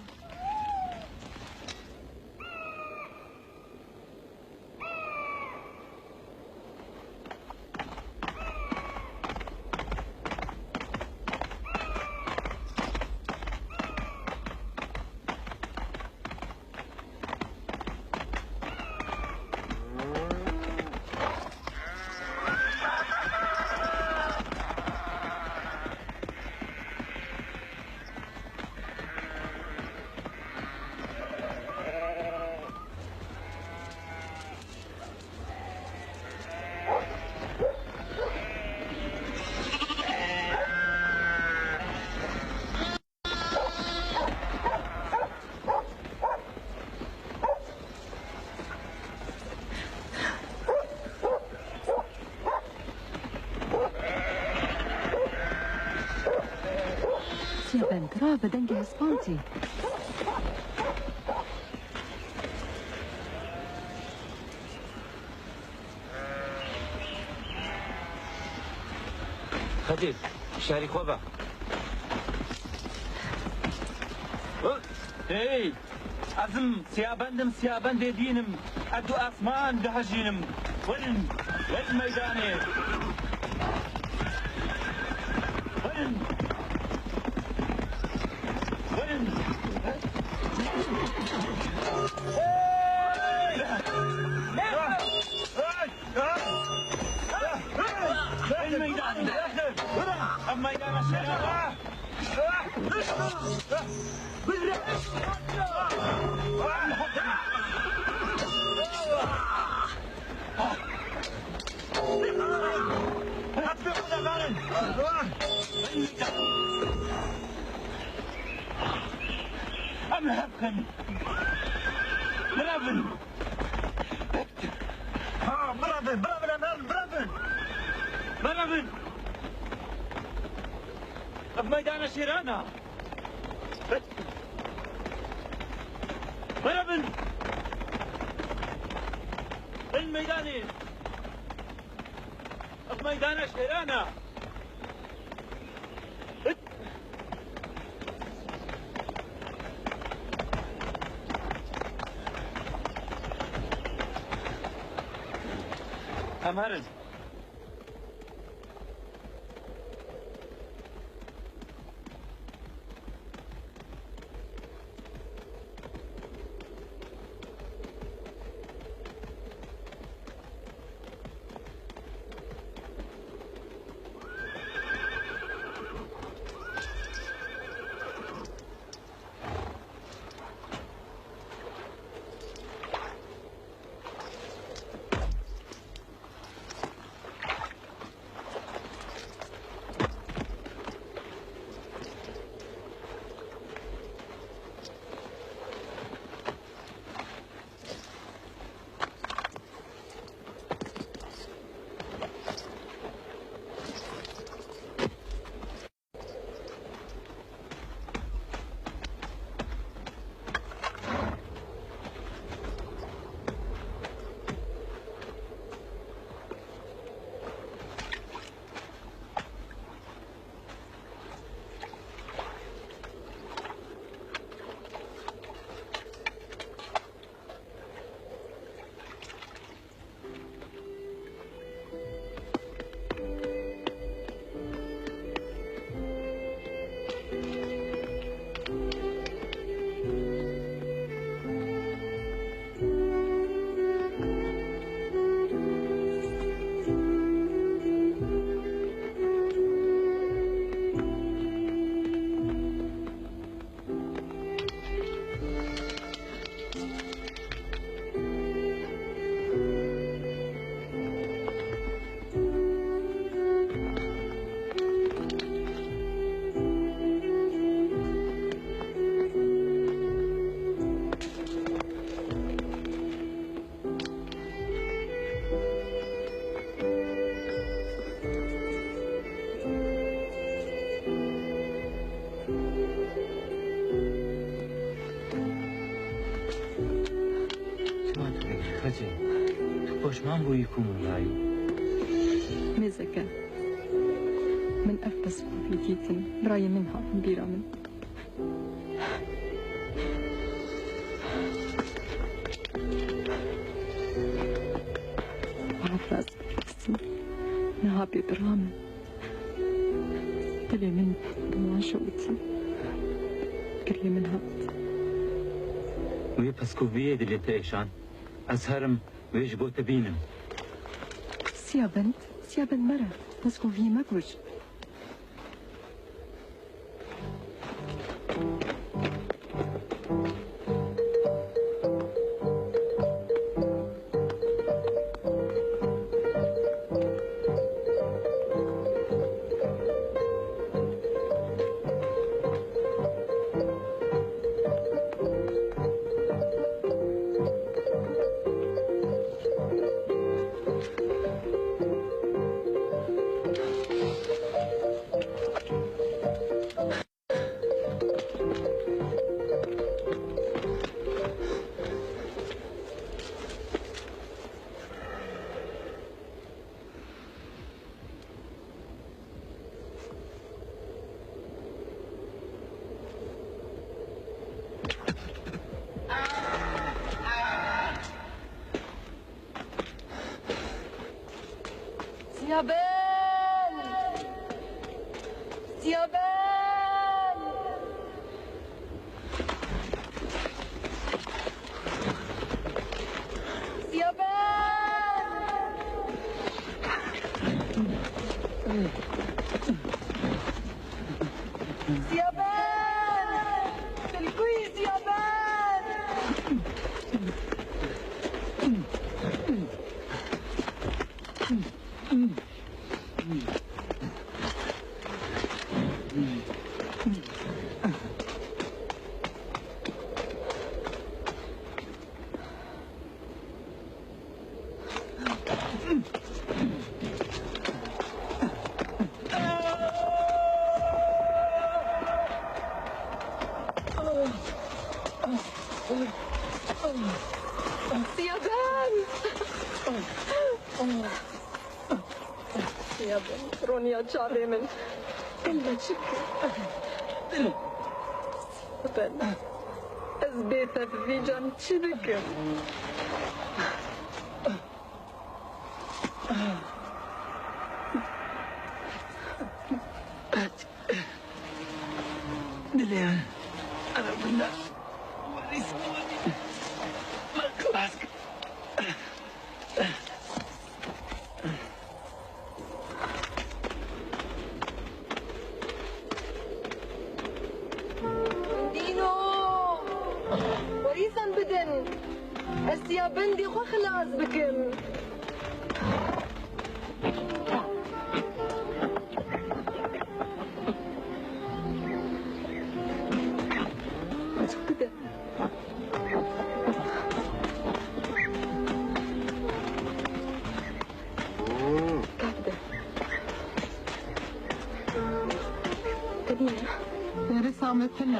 Bend ra bi dengê hespantî. Xedîr, şerî xwe be. Hey! Ez im, Siyabend im, Siyabendê dîn im. Erd û esman dihejînim. Werin, werin meydanê. Werin. Werin. Werin meydanê. Ev meydana şeref. Em li hev kin. Birevin. Ha, birevin, birevin, em herin, birevin. Birevin. Ev meydana şêran e. Were bin! Bin meydanê! Ev meydana şêran e! Em herin. Çima tu vekî xecê? Tu poşman bûyî ku min rayî? Mêzeke. Min ev pirsgirêkî dîtin. Birayê min hatin bîra min. Wiha firas dikim. Niha bê bira min. Dilê min bi wan şewitî. Girê min hat. Wê pirsgirêkê dilê te êşand. Ez herim wê ji bo te bînim. Siyabend, Siyabend mere. Pirsgirêkê me kuşt. Siyaben! Siyaben! Siyaben! Siyaben! Tu li ku yî Siyaben? Siyaben! Siyaben, roniya çavê min. Min çi kir? Ben, ez bê te bi vî can çi bikim? Dilê min. Ana bunda. Warîs warî. Me xilas kir. Dîno! Warîsan bidin! Ez Siyabendî xwe xilas bikim. Bide. Ka bide. Tenî ne? Nerê sametine?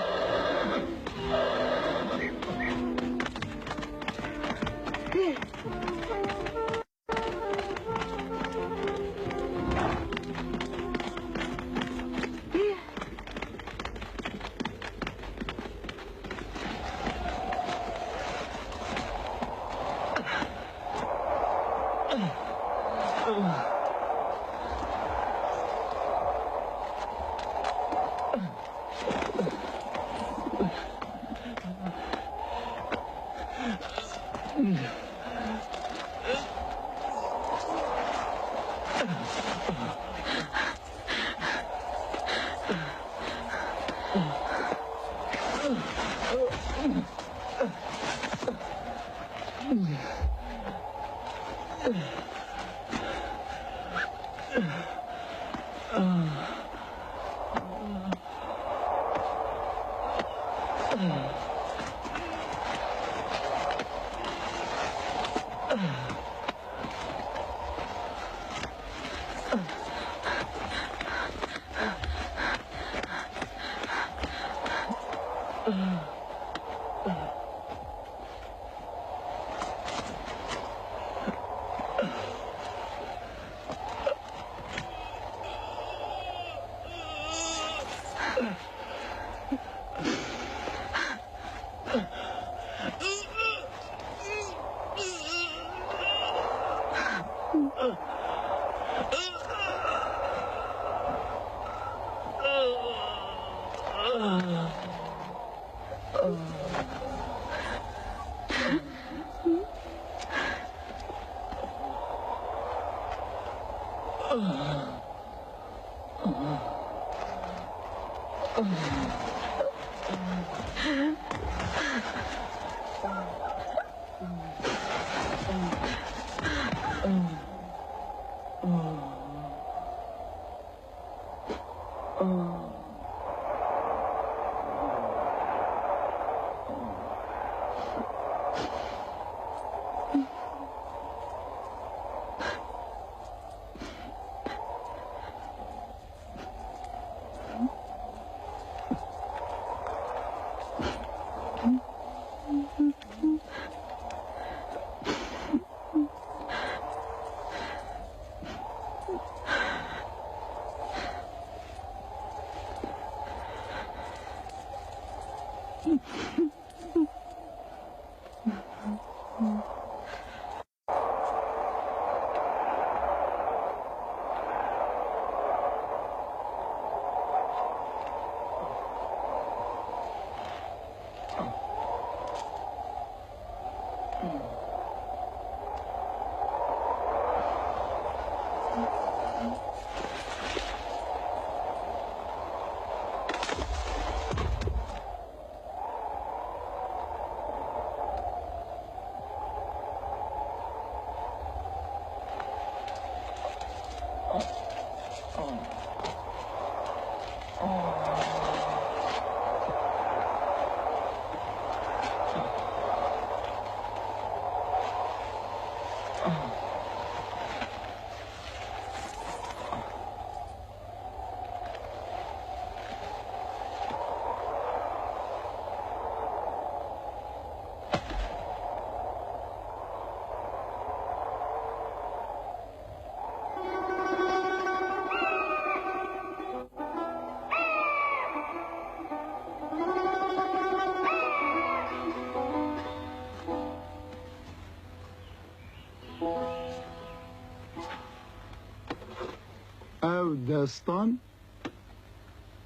Ev destan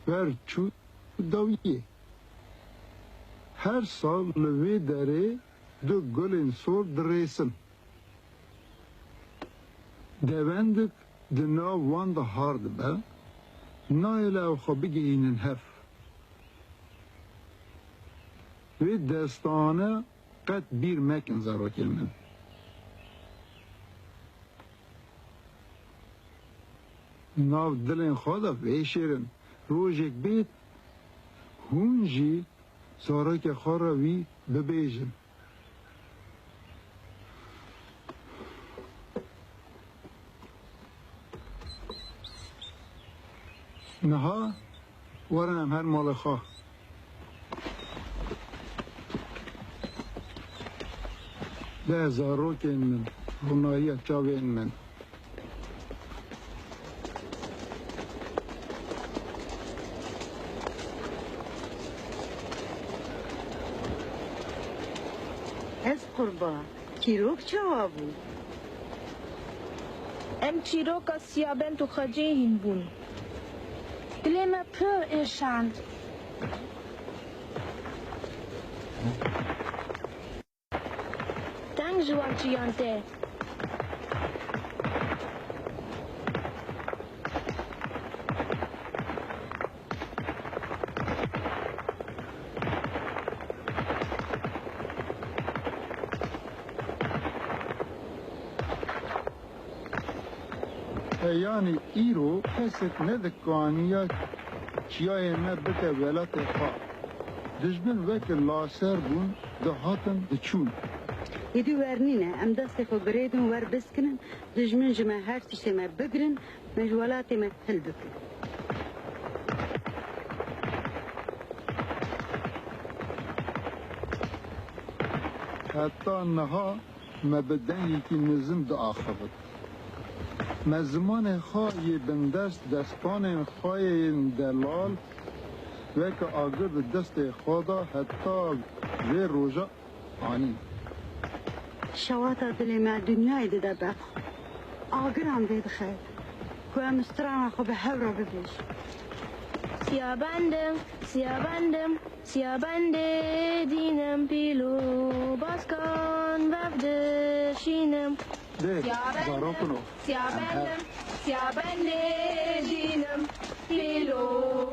ber çû dawiyê. Her sal li vê derê du gulên sor dirêsin. Devendik di nav wan de har dibe, nayê li ew xwe bigihînin hev. Vê destane qet bîr mekin zarokên min. Nav dilên xwe de vêşêrin. Rojek bêt, hûn jî zarokê xwe re wî bibêjin. Niha werin em her malê xwe. De zarokên min, ronahiya çavên min. Ez qurba, çîrok çawa bû? Em çîroka Siyabend û Xecê hîn bûn. Dilê me pir êşand. Deng ji wan çiyan tê. Heyanî îro kesek nedikaniya çiyayê me bike welatê xwe. Dijmin weke laser bûn, dihatin, diçûn. Êdî wer nîne, em destê xwe girêdin, wer biskinin, dijmin ji me her tiştê me bigirin, me ji welatê me hilbikin. Heta niha me bi dengekî mezin diaxivit. Me zimanê xwe yê bindest destanên xwe yên delal weke agir di destê xwe de heta vê roja anîn. Şewata dilê me dinyayê dide berx. Agiran vê dixe ku em strana xwe bi hev re bibêjin. Siyabendim, siyabendim, siyabendê dînim, pîl û baskan vev dişînim. Dê, Siyabendim, zarokin o. Siyabendim, siyabendê dînim, pîl û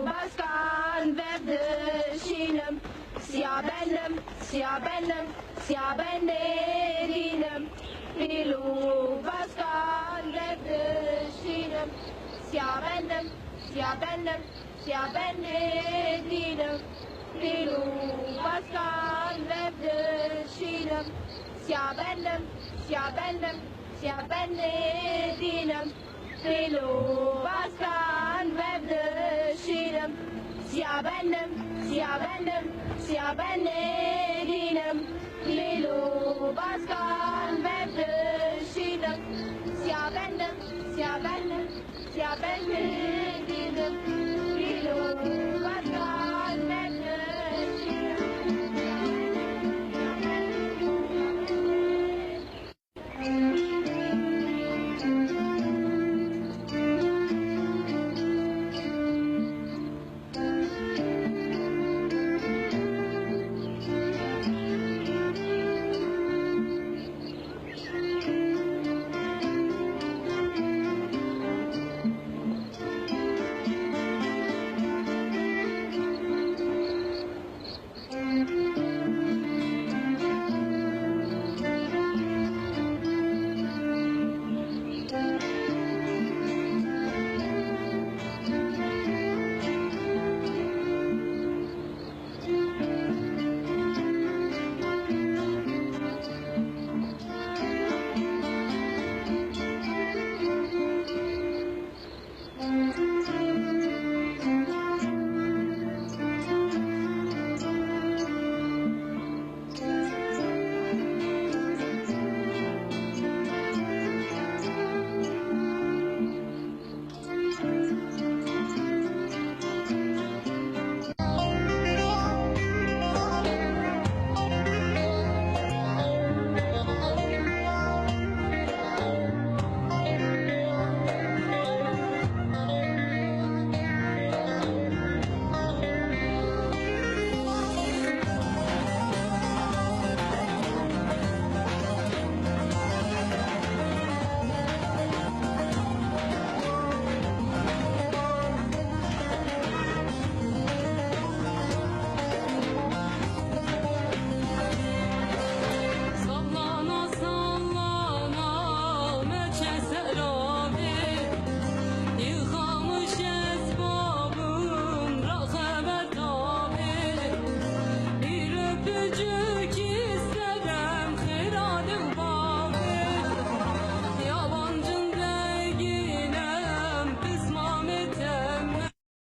baskan vev dişînim. Siyabendim, siyabendim, siyabendê dînim, pîl û baskan vev dişînim. Siyabendim, siyabendim, siyabendê dînim, pîl û baskan vev dişînim. Siyabendim, siyabendim, siyabendê dînim, pîl û baskan vev dişînim. Siyabendim, siyabendim, siyabendê